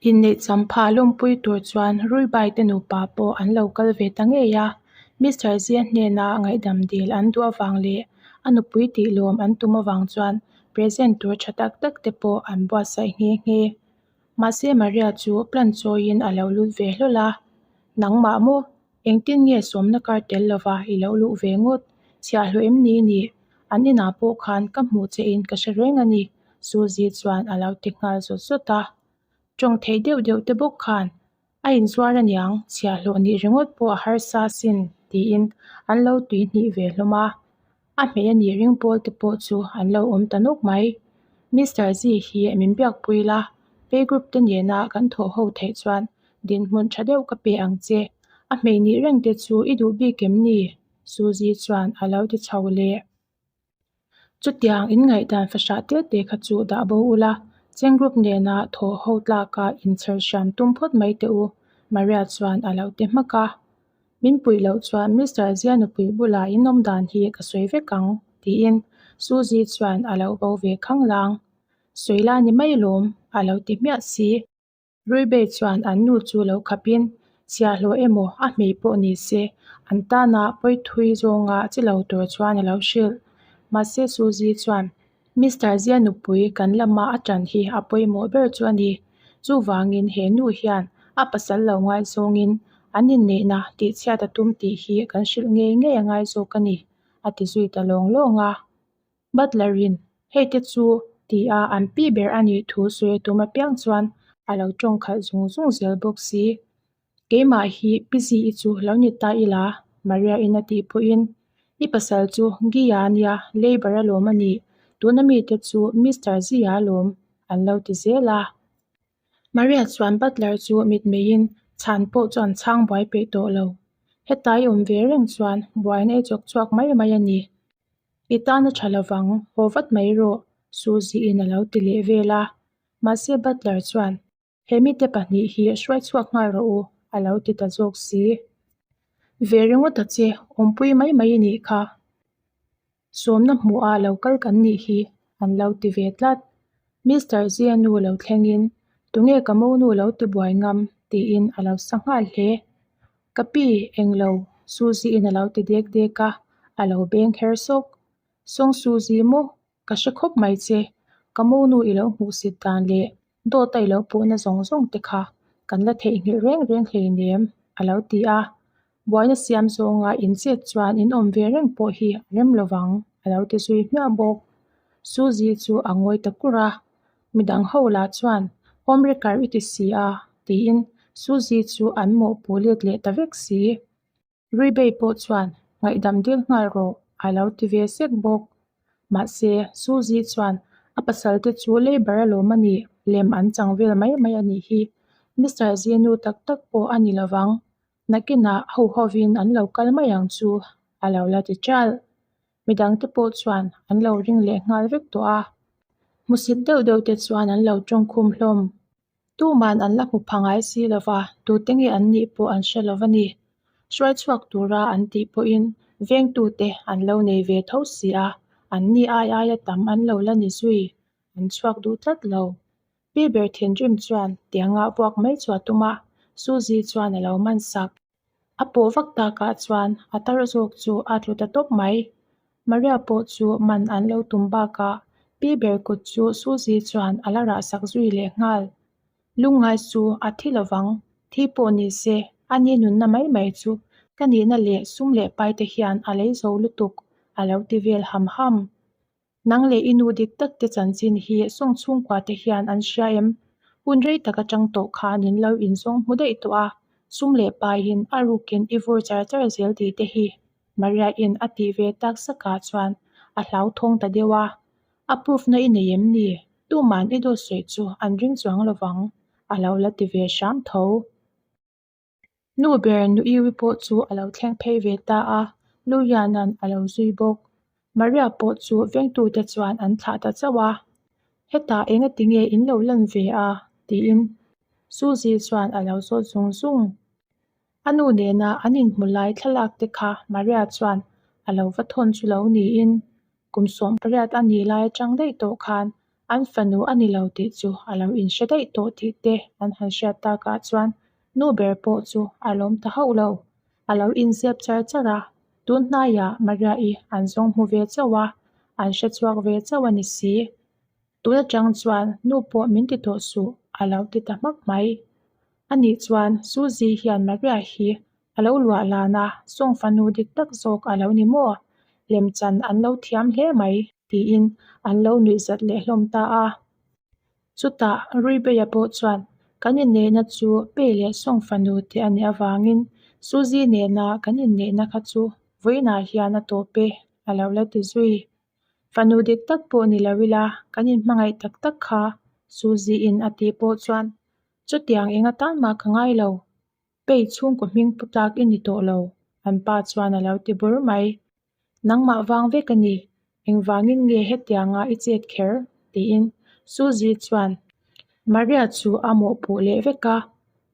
Inneih champha lawmpui tur chuan Ruibai te nupa pawh an lo kal ve ta ngei a, Mister Zia hnena ngaihdam dil an duh avang leh a nupui tih lawm an tum avang chuan present tur tha tak tak te pawh an buatsaih nghe nghe. Mahse Maria chu plan chawiin a lo lut ve hlawl a, Nangmah maw? Engtin nge sawmna kar tel lova i lo luh ve ngawt? Chhiahhlawh em ni nih? An inah pawh khan ka hmuh che in ka hre reng a ni, Suzy chuan a lo ti nghal zawt zawt a. Tawng theih deuh deuh te bawk khan a inzuar aniang, chhiahhlawh nih ringawt pawh a harsa asin tiin an lo tuihnih ve hlawm a. A hmei a nih ring pawl te pawh chu an lo awm ta nawk mai. Mister Zi hi min biakpui la, pay group te nena kan thawh ho theih chuan dinhmun tha deuh ka pe ang che. A hmei nih reng te chu i duh bik em ni? Suzy chuan a lo ti chho leh. Chutiang in ngaihdan fahrah te te kha chu dah bo ula, Cheng group nena thawh ho tlaka inchher hriam tum phawt mai teh u, Maria chuan a lo ti hmak a. Min puih loh chuan Mister Zia nupui bulah in awm dan hi ka sawi vek ang, tiin Suzy chuan a lo bo ve khanglang. Sawi la ni mai lawm, a lo ti hmiah si. Ruibei chuan an nu chu lo khapin, Chhiahhlawh emaw a hmei pawh ni se, an tana pawithui zawnga chi lo tur chuan a lo hrilh. Mahse Suzy chuan, Mister Zia nupui kan lama a ṭan hi a pawimawh ber chu a ni. Chuvangin he nu hian a pasal lo ngaizawngin an inneihna tihchhiat a tum tih hi kan hrilh ngei ngei a ngai zawk a ni, a ti zui ta lawng lawng a. Butler-in hei te chu ti a an pi ber a nih thu sawi a tum apiang chuan a lo tawng khalh zung zung zel bawk si. Keimah hi Pi Zi-i chu lo ni ta ila, Maria-in a tih pawhin, I pasal chu Gia nia, labour a lawm a nih, tuna mite chu Mister Zi-a lawm, an lo ti zel a. Maria chuan butler chu mitmeiin chhan pawh chuan chhang buai peih tawh lo. Heta i awm ve reng chuan buaina i chawk chhuak mai mai a ni. I tan a tha lovang, haw vat mai rawh, Suzy-in a lo ti leh vel a. Mahse butler chuan, He mite pahnih hi hruai chhuak nghal rawh u, a lo ti ta zawk si. Ve ringawt a che, awmpui mai mai i nih kha. Sawmna hmuh a lo kal kan nih hi, an lo ti ve tlat. Mister Zia nu lo thlengin, Tunge ka monu lo ti buai ngam? tiin a lo sa nghal hle. Ka pi, englo, Suzy-in a lo ti dek dek a, a lo beng kher sawk. Sawng Suzy maw? Ka hre khawp mai che, ka monu i lo hmuhsit dan leh dawt a i lo puhna zawng zawng te kha kan la theihnghilh reng reng hleinem, a lo ti a. Buaina siam zawnga in chet chuan in awm ve reng pawh hi a rem lovang, a lo ti zui hmiah bawk. Suzy chu a ngawi ta kur a, midang ho lah chuan home wrecker i ti si a, tiin Suzy chu an mawhpuh let leh ta vek si. Ruibei pawh chuan ngaihdam dil nghal rawh a lo ti ve sek bawk. Mahse, Suzy chuan a pasal te chu labour a lawm a nih, lem an chang vel mai mai a nih hi. Mister Zinu tak tak pawh a ni lovang, nakinah ho hovin an lo kal mai ang chu a lo la ti ṭal. Midang te pawh chuan an lo ring leh nghal vek tawh a, hmusit deuh deuh te chuan an lo tawngkhum hlawm. Tuman an la hmu pha ngai si lo va, tute nge an nih pawh an hre lo a ni. Hruai chhuak tura an tih pawhin vengtute an lo nei ve tho si a, an ni ai aia tam an lo la ni zui. An chhuak duh tlat lo. Pi ber thinrim chuan tianga vuak mai chu a tum a, Suzy chuan a lo man sak. A pawh vak takah chuan a tar zawk chu a tlu ta tawp mai. Maria pawh chu man an lo tum bakah pi ber kut chu Suzy chuan a la rah sak zui leh nghal. Lungngai chu a thi lovang, thi pawh ni se a ni nunna mai mai chu ka nihna leh sum leh pai te hian a lei zo lutuk a lo ti vel ham ham. Nang leh i nu dik tak te chanchin hi sawng chhungkua te hian an hria em? Hun rei tak atang tawh khan in lo inzawng hmu daih tawh a, sum leh paiin a rukin i vur char char zel tih te hi Maria-in a tih ve tak sakah chuan a hlauthawng ta deuh a, A proof na i nei em ni? Tuman i dawt sawi chu an ring chuang lovang a lo la ti ve hram tho. Nu ber nu Iwi pawh chu a lo thleng phei ve ta a, Luliana'n a lo zui bawk. Maria pawh chu vengtute chuan an thlah ta chauh a, Hetah engati nge in lo lan ve a? tiin Suzy chuan a lo zawt zung zung. A nu nena an inhmu lai thlalak te kha Maria chuan a lo va thawn chu lo niin kum 18 a nih lai atang daih tawh khan an fanu a ni lo tih chu a lo inhre daih tawh tih te an han hriat takah chuan nu ber pawh chu a lawm ta hauh lo. A lo inzep char char a, tun hnaiah Maria-i an zawng hmu ve chauh a, an hre chhuak ve chauh a ni si. Tun atang chuan nu pawh min ti tawh suh a lo ti ta hmak mai. Anih chuan Suzy hian Maria hi a lo luah lan a, sawng fanu dik tak zawk a lo ni maw? Lemchan an lo thiam hle mai tiin an lo nuih zat leh hlawm ta a. Chutah Ruibeia pawh chuan kan inneihna chu Pei leh sawng fanu te a nih avangin Suzy nena kan inneihna kha chu vawiinah hian a tawp e a lo la ti zui. Fanu dik tak pawh ni lo ila kan inhmangaih tak tak kha Suzy-in a tih pawh chuan chutiang eng atan mah ka ngai lo. Pei chhungkaw hming pu tlak i ni tawh lo, an pa chuan a lo ti bur mai. Nangmah vang vek a ni, engvangin nge hetianga i chet kher? tiin Suzy chuan Maria chu a mawhpuh leh vek a,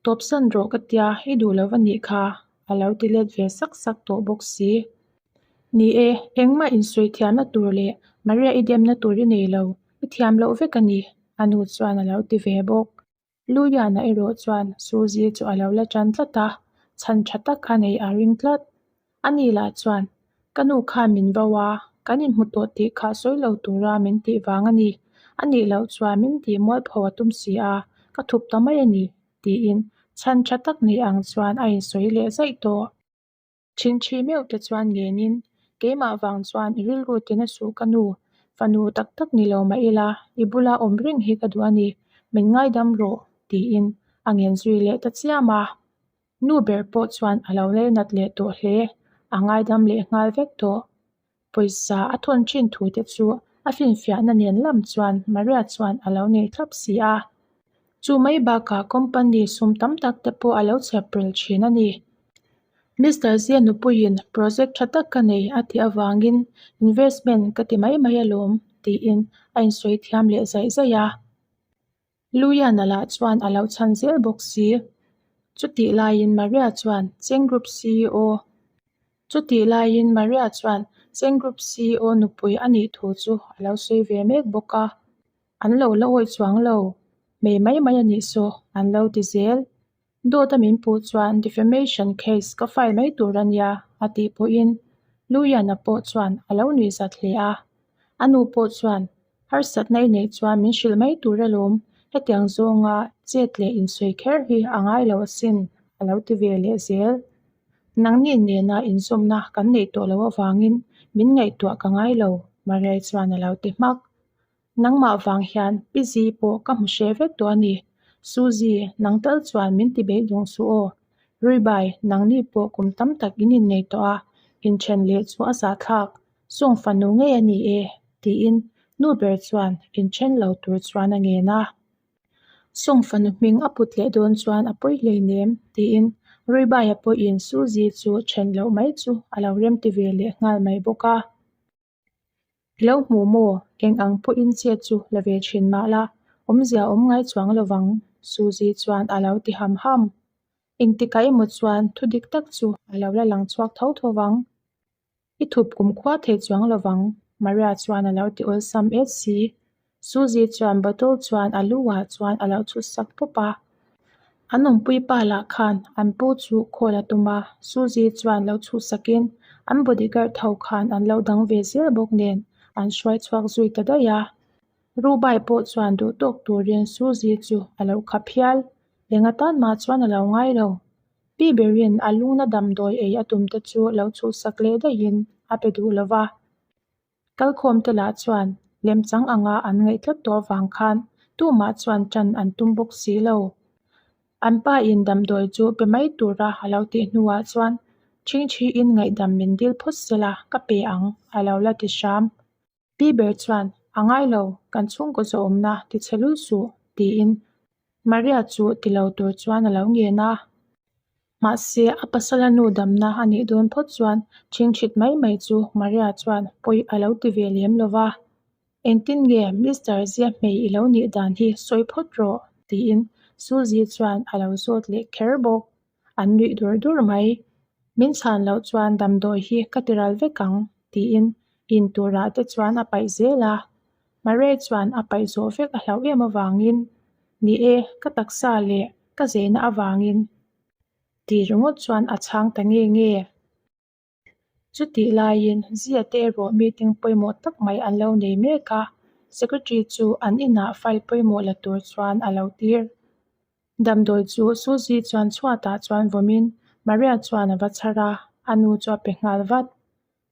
Tawpsan rawh ka tia, i duh lo va nih kha, a lo ti let ve sak sak tawh bawk si. Ni e, engmah insawi thiamna tur leh Maria i demna tur i nei lo, i thiam loh vek a ni, a nu chuan a lo ti ve bawk. Luliana erawh chuan Suzy chu a lo la tan tlat a, chhan tha tak a nei a ring tlat. Ani lah chuan, Ka nu khan min vo a, kan inhmu tawh tih kha sawi lo tura min tih vang a ni. A nih loh chuan min tih mualpho a tum si a, ka thup ta mai a ni, tiin chhan tha tak nei ang chuan a insawi leh zaih tawh. Thinthi meuh te chuan ngenin, Keimah vang chuan i rilru tina suh ka nu, fanu tak tak ni lo mah ila, i bula awm reng hi ka duh a ni, min ngaidam rawh, tiin a ngen zui leh ta chiam a. Nu ber pawh chuan a lo leinat leh tawh hle, a ngaidam leh nghal vek tawh. Pawisa a thawn thin thu te chu a finfiahna nen lam chuan Maria chuan a lo nei thlap si a. Chu mai bakah company sum tam tak te pawh a lo chheprel thin a ni. Mister Zia nupuiin project tha tak ka nei a tih avangin investment ka ti mai mai alawm tiin a insawi thiam leh zaih zaih a. Luiana lah chuan a lo chhan zel bawk si. Chutih laiin Maria chuan Cheng Group ceo Chutih laiin Maria chuan Cheng Group ceo nupui a nih thu chu a lo sawi ve mek bawk a. An lo la awih chuang lo. Hmei mai mai a nih saw an lo ti zel. Dawt a min puh chuan defamation case ka file mai tur a nia a tih pawhin Luiana pawh chuan a lo nuih zat hle a. A nu pawh chuan harsatna i neih chuan min hrilh mai tur alawm, hetiang zawnga chet leh insawi kher hi a ngai lo asin a lo ti ve leh zel. Nangni nena inzawmna kan neih tawh loh avangin min ngaihtuah ka ngai lo Mariai chuan a lo ti hmak. Nangmah vang hian Pi Zi pawh ka hmu hreh vek tawh a ni. Suzy, nang tal chuan min ti beidawng suh aw. Ruibai, nangni pawh kum tam tak in innei tawh a, inthen leh chu a zahthlak. Sawng fanu ngei a ni e, tiin nu ber chuan inthen lo tur chuan a ngen a. Sawng fanu hming a put leh dawn chuan a pawi hleinem, tiin Ruibaia pawhin Suzy chu then loh mai chu a lo remti ve leh nghal mai bawk a. I lo hmu maw? Eng ang pawhin chet chu la ve thin mah la, awmzia awm ngai chuang lo vang, Suzy chuan a lo ti ham ham. Engtikah emaw chuan thu dik tak chu a lo la lang chhuak tho tho vang. I thup kumkhua thei chuang lo vang, Maria chuan a lo ti awlsam et si. Suzy chuan bottle chuan a lu ah chuan a lo chhut sak pawp a. An awmpui pa lah khan an pu chu call a tum a, Suzy chuan lo chhuh sakin an bodyguard ho khan an lo dang ve zel bawk nen an hruai chhuak zui ta daih a. Rubai pawh chuan duh tawk turin Suzy chu a lo khap hial. Eng atan mah chuan a lo ngai lo. Pi berin a lungna damdawi ei a tum te chu lo chhuhsak leh daihin a pe duh lo va. Kalkhawmte lah chuan lemchang anga an ngaih tlat tawh avang khan tumah chuan ṭan an tum bawk si lo. An pa in damdawi chu pe mai tura a lo tih hnuah chuan ṭhingṭhiin ngaihdam min dil phawt sela ka pe ang a lo la ti hram. Pi ber chuan, A ngai lo, kan chhungkaw zawhawmna ti chhe lul suh, tiin Maria chu ti lo tur chuan a lo ngen a. Mahse, a pasala nu damna a nih dawn phawt chuan ṭhingṭhit mai mai chu Maria chuan pawi a lo ti ve lem lo va. Engtin nge Mister Zia hmei i lo nih dan hi sawi phawt rawh, tiin Suzy chuan a lo zawt leh kher bawk. An nuih dur dur mai. Min chhan loh chuan damdawi hi ka ti ral vek ang, tiin in turah te chuan a paih zel a. Mare chuan a paih zawh vek a hlauh em avangin, Ni e, ka taksa leh ka zeina avangin, ti ringawt chuan a chhang ta nge nge. Chutih laiin Zia te erawh meeting pawimawh tak mai an lo nei mek a, Secretary chu an inah file pawimawh la tur chuan a lo tir. Damdawi chu Suzy chuan chhuatah chuan vawmin Maria chuan a va chhar a, a nu chu a pe nghal vat.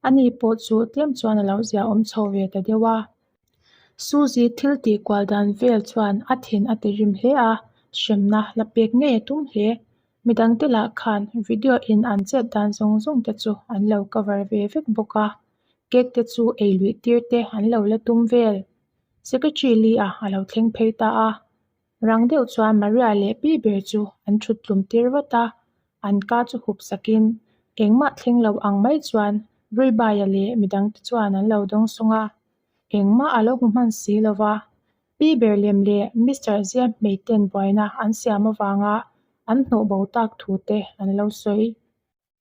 Ani pawh chu tlem chuan a lo ziaawm chho ve ta deuh a. Suzy thil tih kual dan vel chuan a thin a ti rim hle a, hremna la pek ngei a tum hle. Midangte lah khan video in an chet dan zawng zawng te chu an lo cover ve vek bawk a, cake te chu ei luih tir te an lo la tum vel. Secretary Lee a a lo thleng phei ta a, rang deuh chuan Maria leh pi ber chu an thut tlum tir vat a, an ka chu hup sakin engmah thleng lo ang mai chuan Ruibaia leh midangte chuan an lo dawng sawng a, engmah a lo hmu hman si lo va. Pi ber lem leh Mister Zia hmeiten buaina an siam avanga an hnawh bo tak thu te an lo sawi.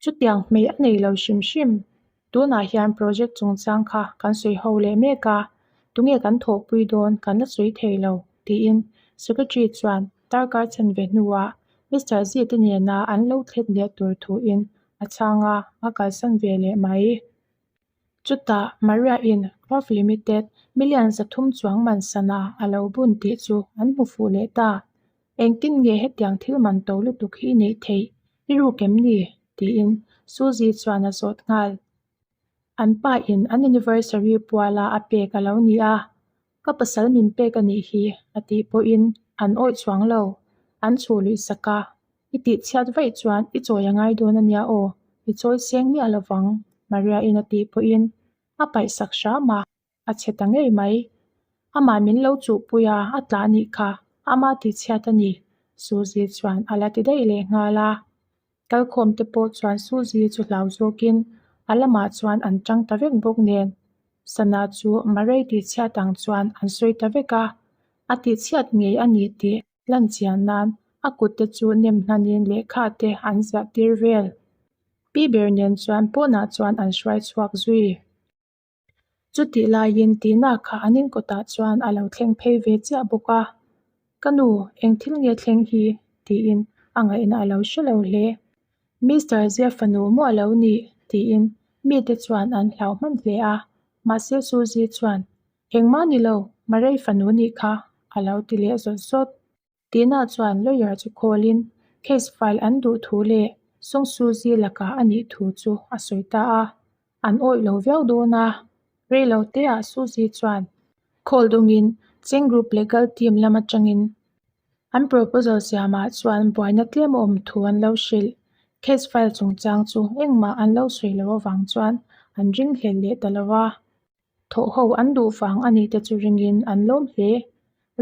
Chutiang hmei a nei lo hrim hrim. Tunah hian project chungchang kha kan sawi ho leh mek a, tunge kan thawhpui dawn kan la sawi thei lo, tiin Secretary chuan darkar chhan ve hnuah Mister Zia te nena an lo thlet leh tur thuin a chhang a, a kalsan ve leh mai. Chutah Maria-in Craft Limited million 300 chuang man sana a lo bun tih chu an hmu fuh leh ta. Engtin nge hetiang thil man to lutuk hi i neih theih? I ruk em ni? tiin Suzy chuan a zawt nghal. An pa in an anniversary puala a pek a lo ni a, Ka pasal min pek a nih hi a tih pawhin an awih chuang lo. An chhuh luih sak a, I tih chhiat vaih chuan i chawi a ngai dawn a nia aw, i chawi seng miah lo vang, Maria-in a tih pawhin a paih sak hram a, a chhe ta ngei mai. Amah min lo chuhpui a, a tla a nih kha, ama tih chhiat a ni, Suzy chuan a la ti daih leh nghal a. Kalkhawm te pawh chuan Suzy chu hlau zawkin a lamah chuan an tang ta vek bawk nen. Sana chu Marei tihchhiat ang chuan an sawi ta vek a, a tihchhiat ngei a ni tih lan chian nan a kut te chu nem hnanin lehkha te an ziah tir vel. Pi ber nen chuan pawnah chuan an hruai chhuak zui. Chutih laiin Tina kha an inkawtah chuan a lo thleng phei ve chiah bawk a, Ka nu, eng thil nge thleng hi? tiin a ngaihna a lo hre lo hle. Mister Zia fanu maw a lo nih? tiin mite chuan an hlau hman hle a, mahse Suzy chuan, Engmah ni lo, Marei fanu nih kha, a lo ti leh zawt zawt. Tina chuan lawyer chu call in case file an duh thu leh Song Suzy lakah a nih thu chu a sawi ta a, an awih lo viau dawn a. Rei lo te ah Suzy chuan call dawngin Cheng Group legal team lam atangin an proposal siamah chuan buaina tlem a awm thu an lo hrilh. Case file chungchang chu engmah an lo sawi loh avang chuan an ringhlel leh ta lo a. Thawh ho an duh vang a nih te chu ringin an lawm hle.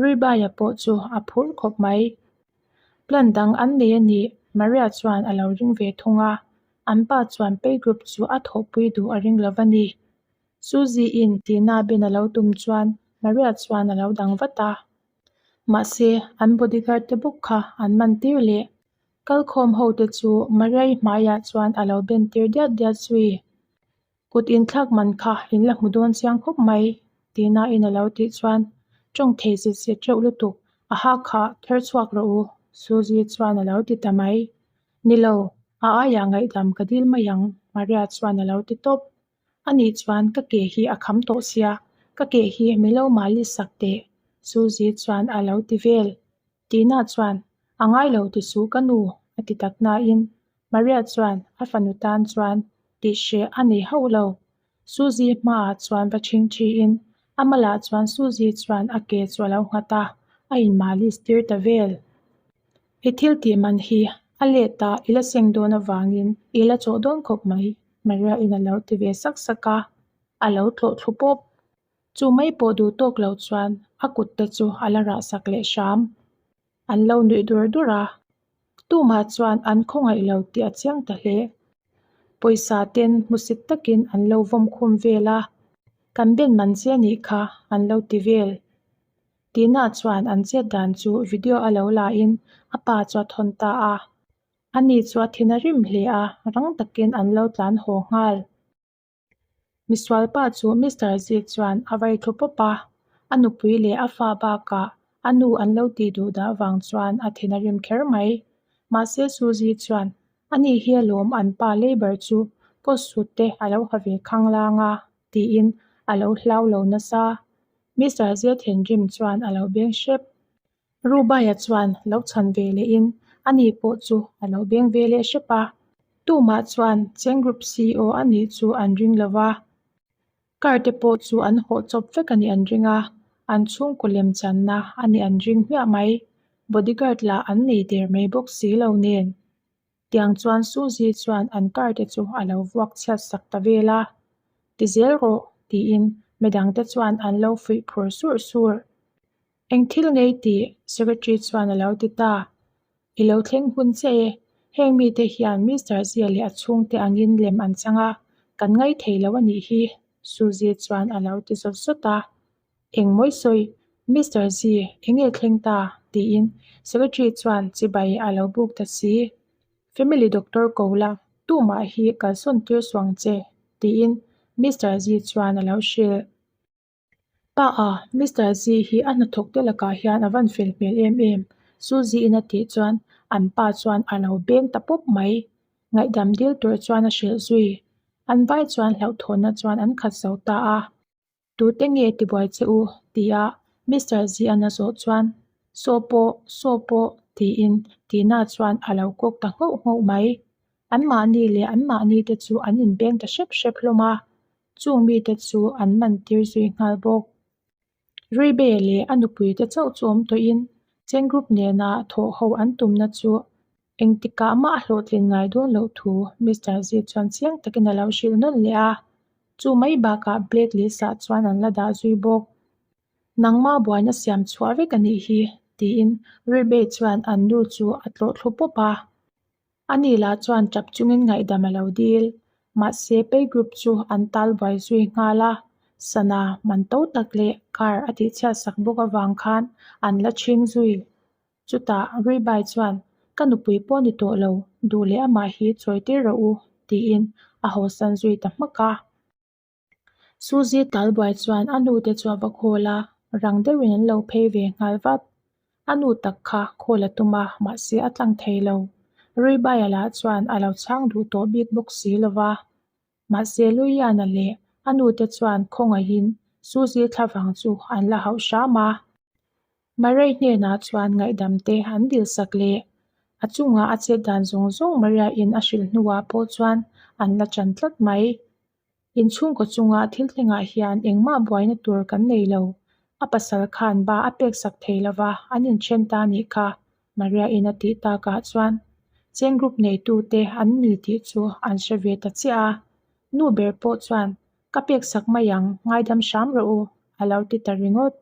Ruibaia pawh chu a phur khawp mai. Plan dang an nei a nih Maria chuan a lo ring ve thung a, an pa chuan pay group chu a thawhpui duh a ring lo va ni. Suzy-in Tina ben a lo tum chuan Maria chuan a lo dang vat a. Mahse, an bodyguard te bawk kha an man tir leh. Kalkhawm ho te chu Maria-i hmaiah chuan a lo ben tir diat diat zui. Kut inthlak man kha in la hmu dawn chiang khawp mai, tihnain a lo tih chuan tawng thei zit zit reuh lutuk, a ha kha kher chhuak rawh u, Suzy chuan a lo ti ta mai. Ni lo, a aiah ngaihdam ka dil mai ang, Maria chuan a lo ti tawp. Ani chuan ka ke hi a kham tawh sia, ka ke hi mi lo malis sak teh, Suzy chuan a lo ti vel. Tina chuan, A ngai lo ti suh ka nu, a ti tak nain Maria chuan a fanu tan chuan tih hreh a nei hauh lo. Suzy hmaah chuan va chhing thiin a malah chuan Suzy chuan a ke chu a lo nghat a, a inmalis tir ta vel. I thil tih man hi a let a i la seng dawn avangin i la chawh dawn khawp mai, Maria in a lo ti ve sak sak a, a lo tlawh thlu pawp. Chu mai pawh duh tawk lo chuan a kut te chu a la rah sak leh hram. An lo nuih dur dur a, tumah chuan an khawngaih lo tih a chiang ta hle. Pawisa ten hmusit takin an lo vawm khum vel a, kan ben man che anih kha an lo ti vel. Tina chuan an chet dan chu video a lo la in a pa chu a thawn ta a. Ani chu a thin a rim hle a, rang takin an lo tlan haw nghal. Misualpa chu Mister Zee chuan a vai thlu pawp a, a nupui leh a fa bakah a nu an lo tih duh dah vang chuan a thin a rim kher mai. Mahse Suzy chuan ani hi alawm an pa labour chu coat suit te a lo ha ve khanglang a tiin a lo hlau lo nasa. Mister Zee thinrim chuan a lo beng hrep. Rubaia chuan lo chhan ve lehin ani pawh chu a lo beng ve leh hrep a. Tumah chuan Cheng Group CEO a nih chu an ring lo va, car te pawh chu an hawh chawp vek a nih an ring a, an chhungkaw lem channa a nih an ring hmiah mai. Bodyguard lah an nei der mai bawk si lo nen. Tiang chuan Suzy chuan an car te chu a lo vuak chhiat sak ta vel a, Ti zel rawh, tiin midangte chuan an lo fuih phur surh surh. Eng thil ngei tih Secretary chuan a lo ti ta. I lo thleng hun che e, heng mite hian Mister Zia leh a chhungte angin lem an chang a, kan ngai thei lo a nih hi, Suzy chuan a lo ti zawt zawt a. Eng mawi sawi, Mister Zi, eng nge thleng ta? tiin Secretary chuan chibai a lo buk ta si. Family doctor ko la, tumah hi kalsawn tir suang che, tiin Mister Zi chuan a lo hrilh. Pa a, Mister Zi hi a hnathawk te lakah hian a van fel hmel em em, Suzy in a tih chuan an pa chuan a lo beng ta pawp mai. Ngaihdam dil tur chuan a hrilh zui. An vai chuan hlauhthawnna chuan an khat zo ta a. Tute nge tibuai che u? tia Mister Zi an a zawh chuan Saw pawh, saw pawh tiin Tina chuan a lo kawk ta nghauh nghauh mai. Anmahni leh anmahni te chu an inbeng ta hrep hrep hlawm a. Chung mite chu an man tir zui nghal bawk. Ruibe leh a nupui te chauh chu awm tawhin Cheng Group nena thawh ho an tumna chu engtikah mah a hlawhtlin ngai dawn loh thu Mister Zee chuan chiang takin a lo hrilh nawn leh a. Chu mai bakah black list ah chuan an la dah zui bawk. Nangma buaina siam chhuah vek a nih hi, tiin Ruibe chuan an nu chu a tlawh thlu pawp a. Ani lah chuan tap chungin ngaihdam a lo dil. Mahse, pay group chu an tal buai zui nghal a, sana man to tak leh car a tihchhiat sak bawk avang khan an la chhing zui. Chutah Ruibai chuan, Ka nupui pawh ni tawh lo, duh leh amah hi chawi tir rawh u, tiin a hawsan zui ta hmak a. Suzy talbuai chuan a nute chu a va khawl a, rang deuhin an lo phei ve nghal vat. A nu tak kha khawl a tum a, mahse a tlang thei lo. Ruibaia lah chuan a lo chhang duh tawh bik bawk si lo va. Mahse Luiana leh a nute chuan khawngaihin Suzy thlavang chu an la hauh hram a. Maria hnenah chuan ngaihdam te an dil sak leh a chungah a chet dan zawng zawng Maria in a hrilh hnuah pawh chuan an la chan tlat mai. Inchhungkaw chunga thil thlengah hian engmah buaina tur kan nei lo. A pasal khan ba a pek sak thei lova an inthen ta nih kha, Maria-in a tih takah chuan Cheng group neitute an ni tih chu an hre ve ta chiah a. Nu ber pawh chuan, Ka pek sak mai ang, ngaidam hram rawh u, a lo ti ta ringawt.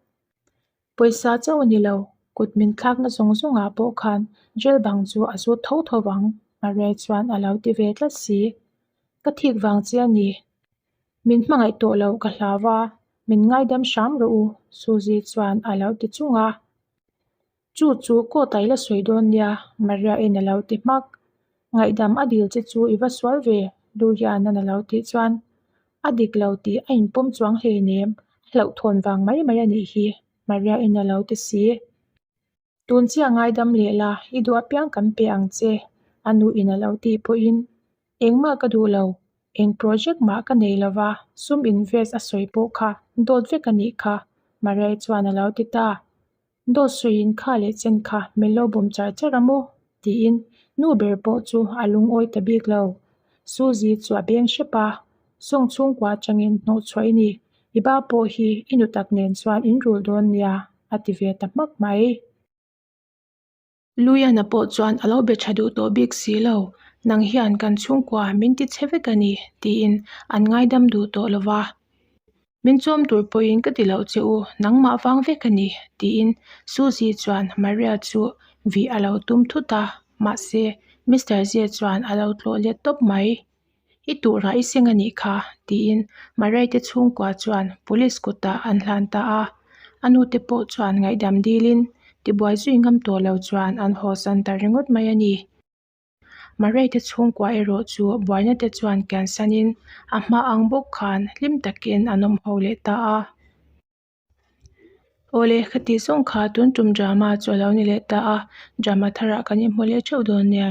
Pawisa chauh a ni lo, kut min thlakna zawng zawngah pawh khan jail bang chu a zut tho tho vang, Maria chuan a lo ti ve tlat si. Ka thik vang che a ni. Min hmangaih tawh lo ka hlau a, min ngaidam hram rawh u, Suzy chuan a lo ti chung a. Chu chu court ah i la sawi dawn nia, Maria-in a lo ti hmak. Ngaihdam a dil che chu i va sual ve, Lurian-an a lo tih chuan a dik lo tih a inpawm chuang hleinem, a hlauhthawn vang mai mai a nih hi, Maria-in a lo ti si. Tun chiah ngaidam leh la, i duh apiang kan pe ang che, a nuin a lo tih pawhin engmah ka duh lo, eng project mah ka nei lo va, sum invest a sawi pawh kha dawt vek a nih kha, Maria-i chuan a lo ti ta. Dawt sawiin kha leh chen kha min lo bawm char char a maw? tiin nu ber pawh chu a lungawi ta bik lo. Suzy chu a beng hrep a, Sawng chhungkua atangin hnawhchhuah i ni, i ba pawh hi i nu tak nen chuan in rul dawn nia, a ti ve ta hmak mai. Luiana pawh chuan a lo be tha duh tawh bik si lo, nang hian kan chhungkua min ti chhe vek a ni, tiin an ngaidam duh tawh lo va. Min chawm tur pawhin ka ti loh che u, nangmah vang vek a ni, tiin Suzy chuan Maria chu vih a lo tum thut a, mahse Mister Zia chuan a lo tlawh let tawp mai. I turah i seng a nih kha, tiin Maria te chhungkua chuan police kutah an hlan ta a. A nute pawh chuan ngaihdam dilin tibuai zui ngam tawh lo chuan an hawsan ta ringawt mai a ni. Maria te chhungkua erawh chu buaina te chuan kiansanin a hma ang bawk khan hlim takin an awm ho leh ta a. Awle, ka tih zawng kha tun tum drama chu a lo ni leh ta a, drama tharah kan inhmu leh theuh dawn nia.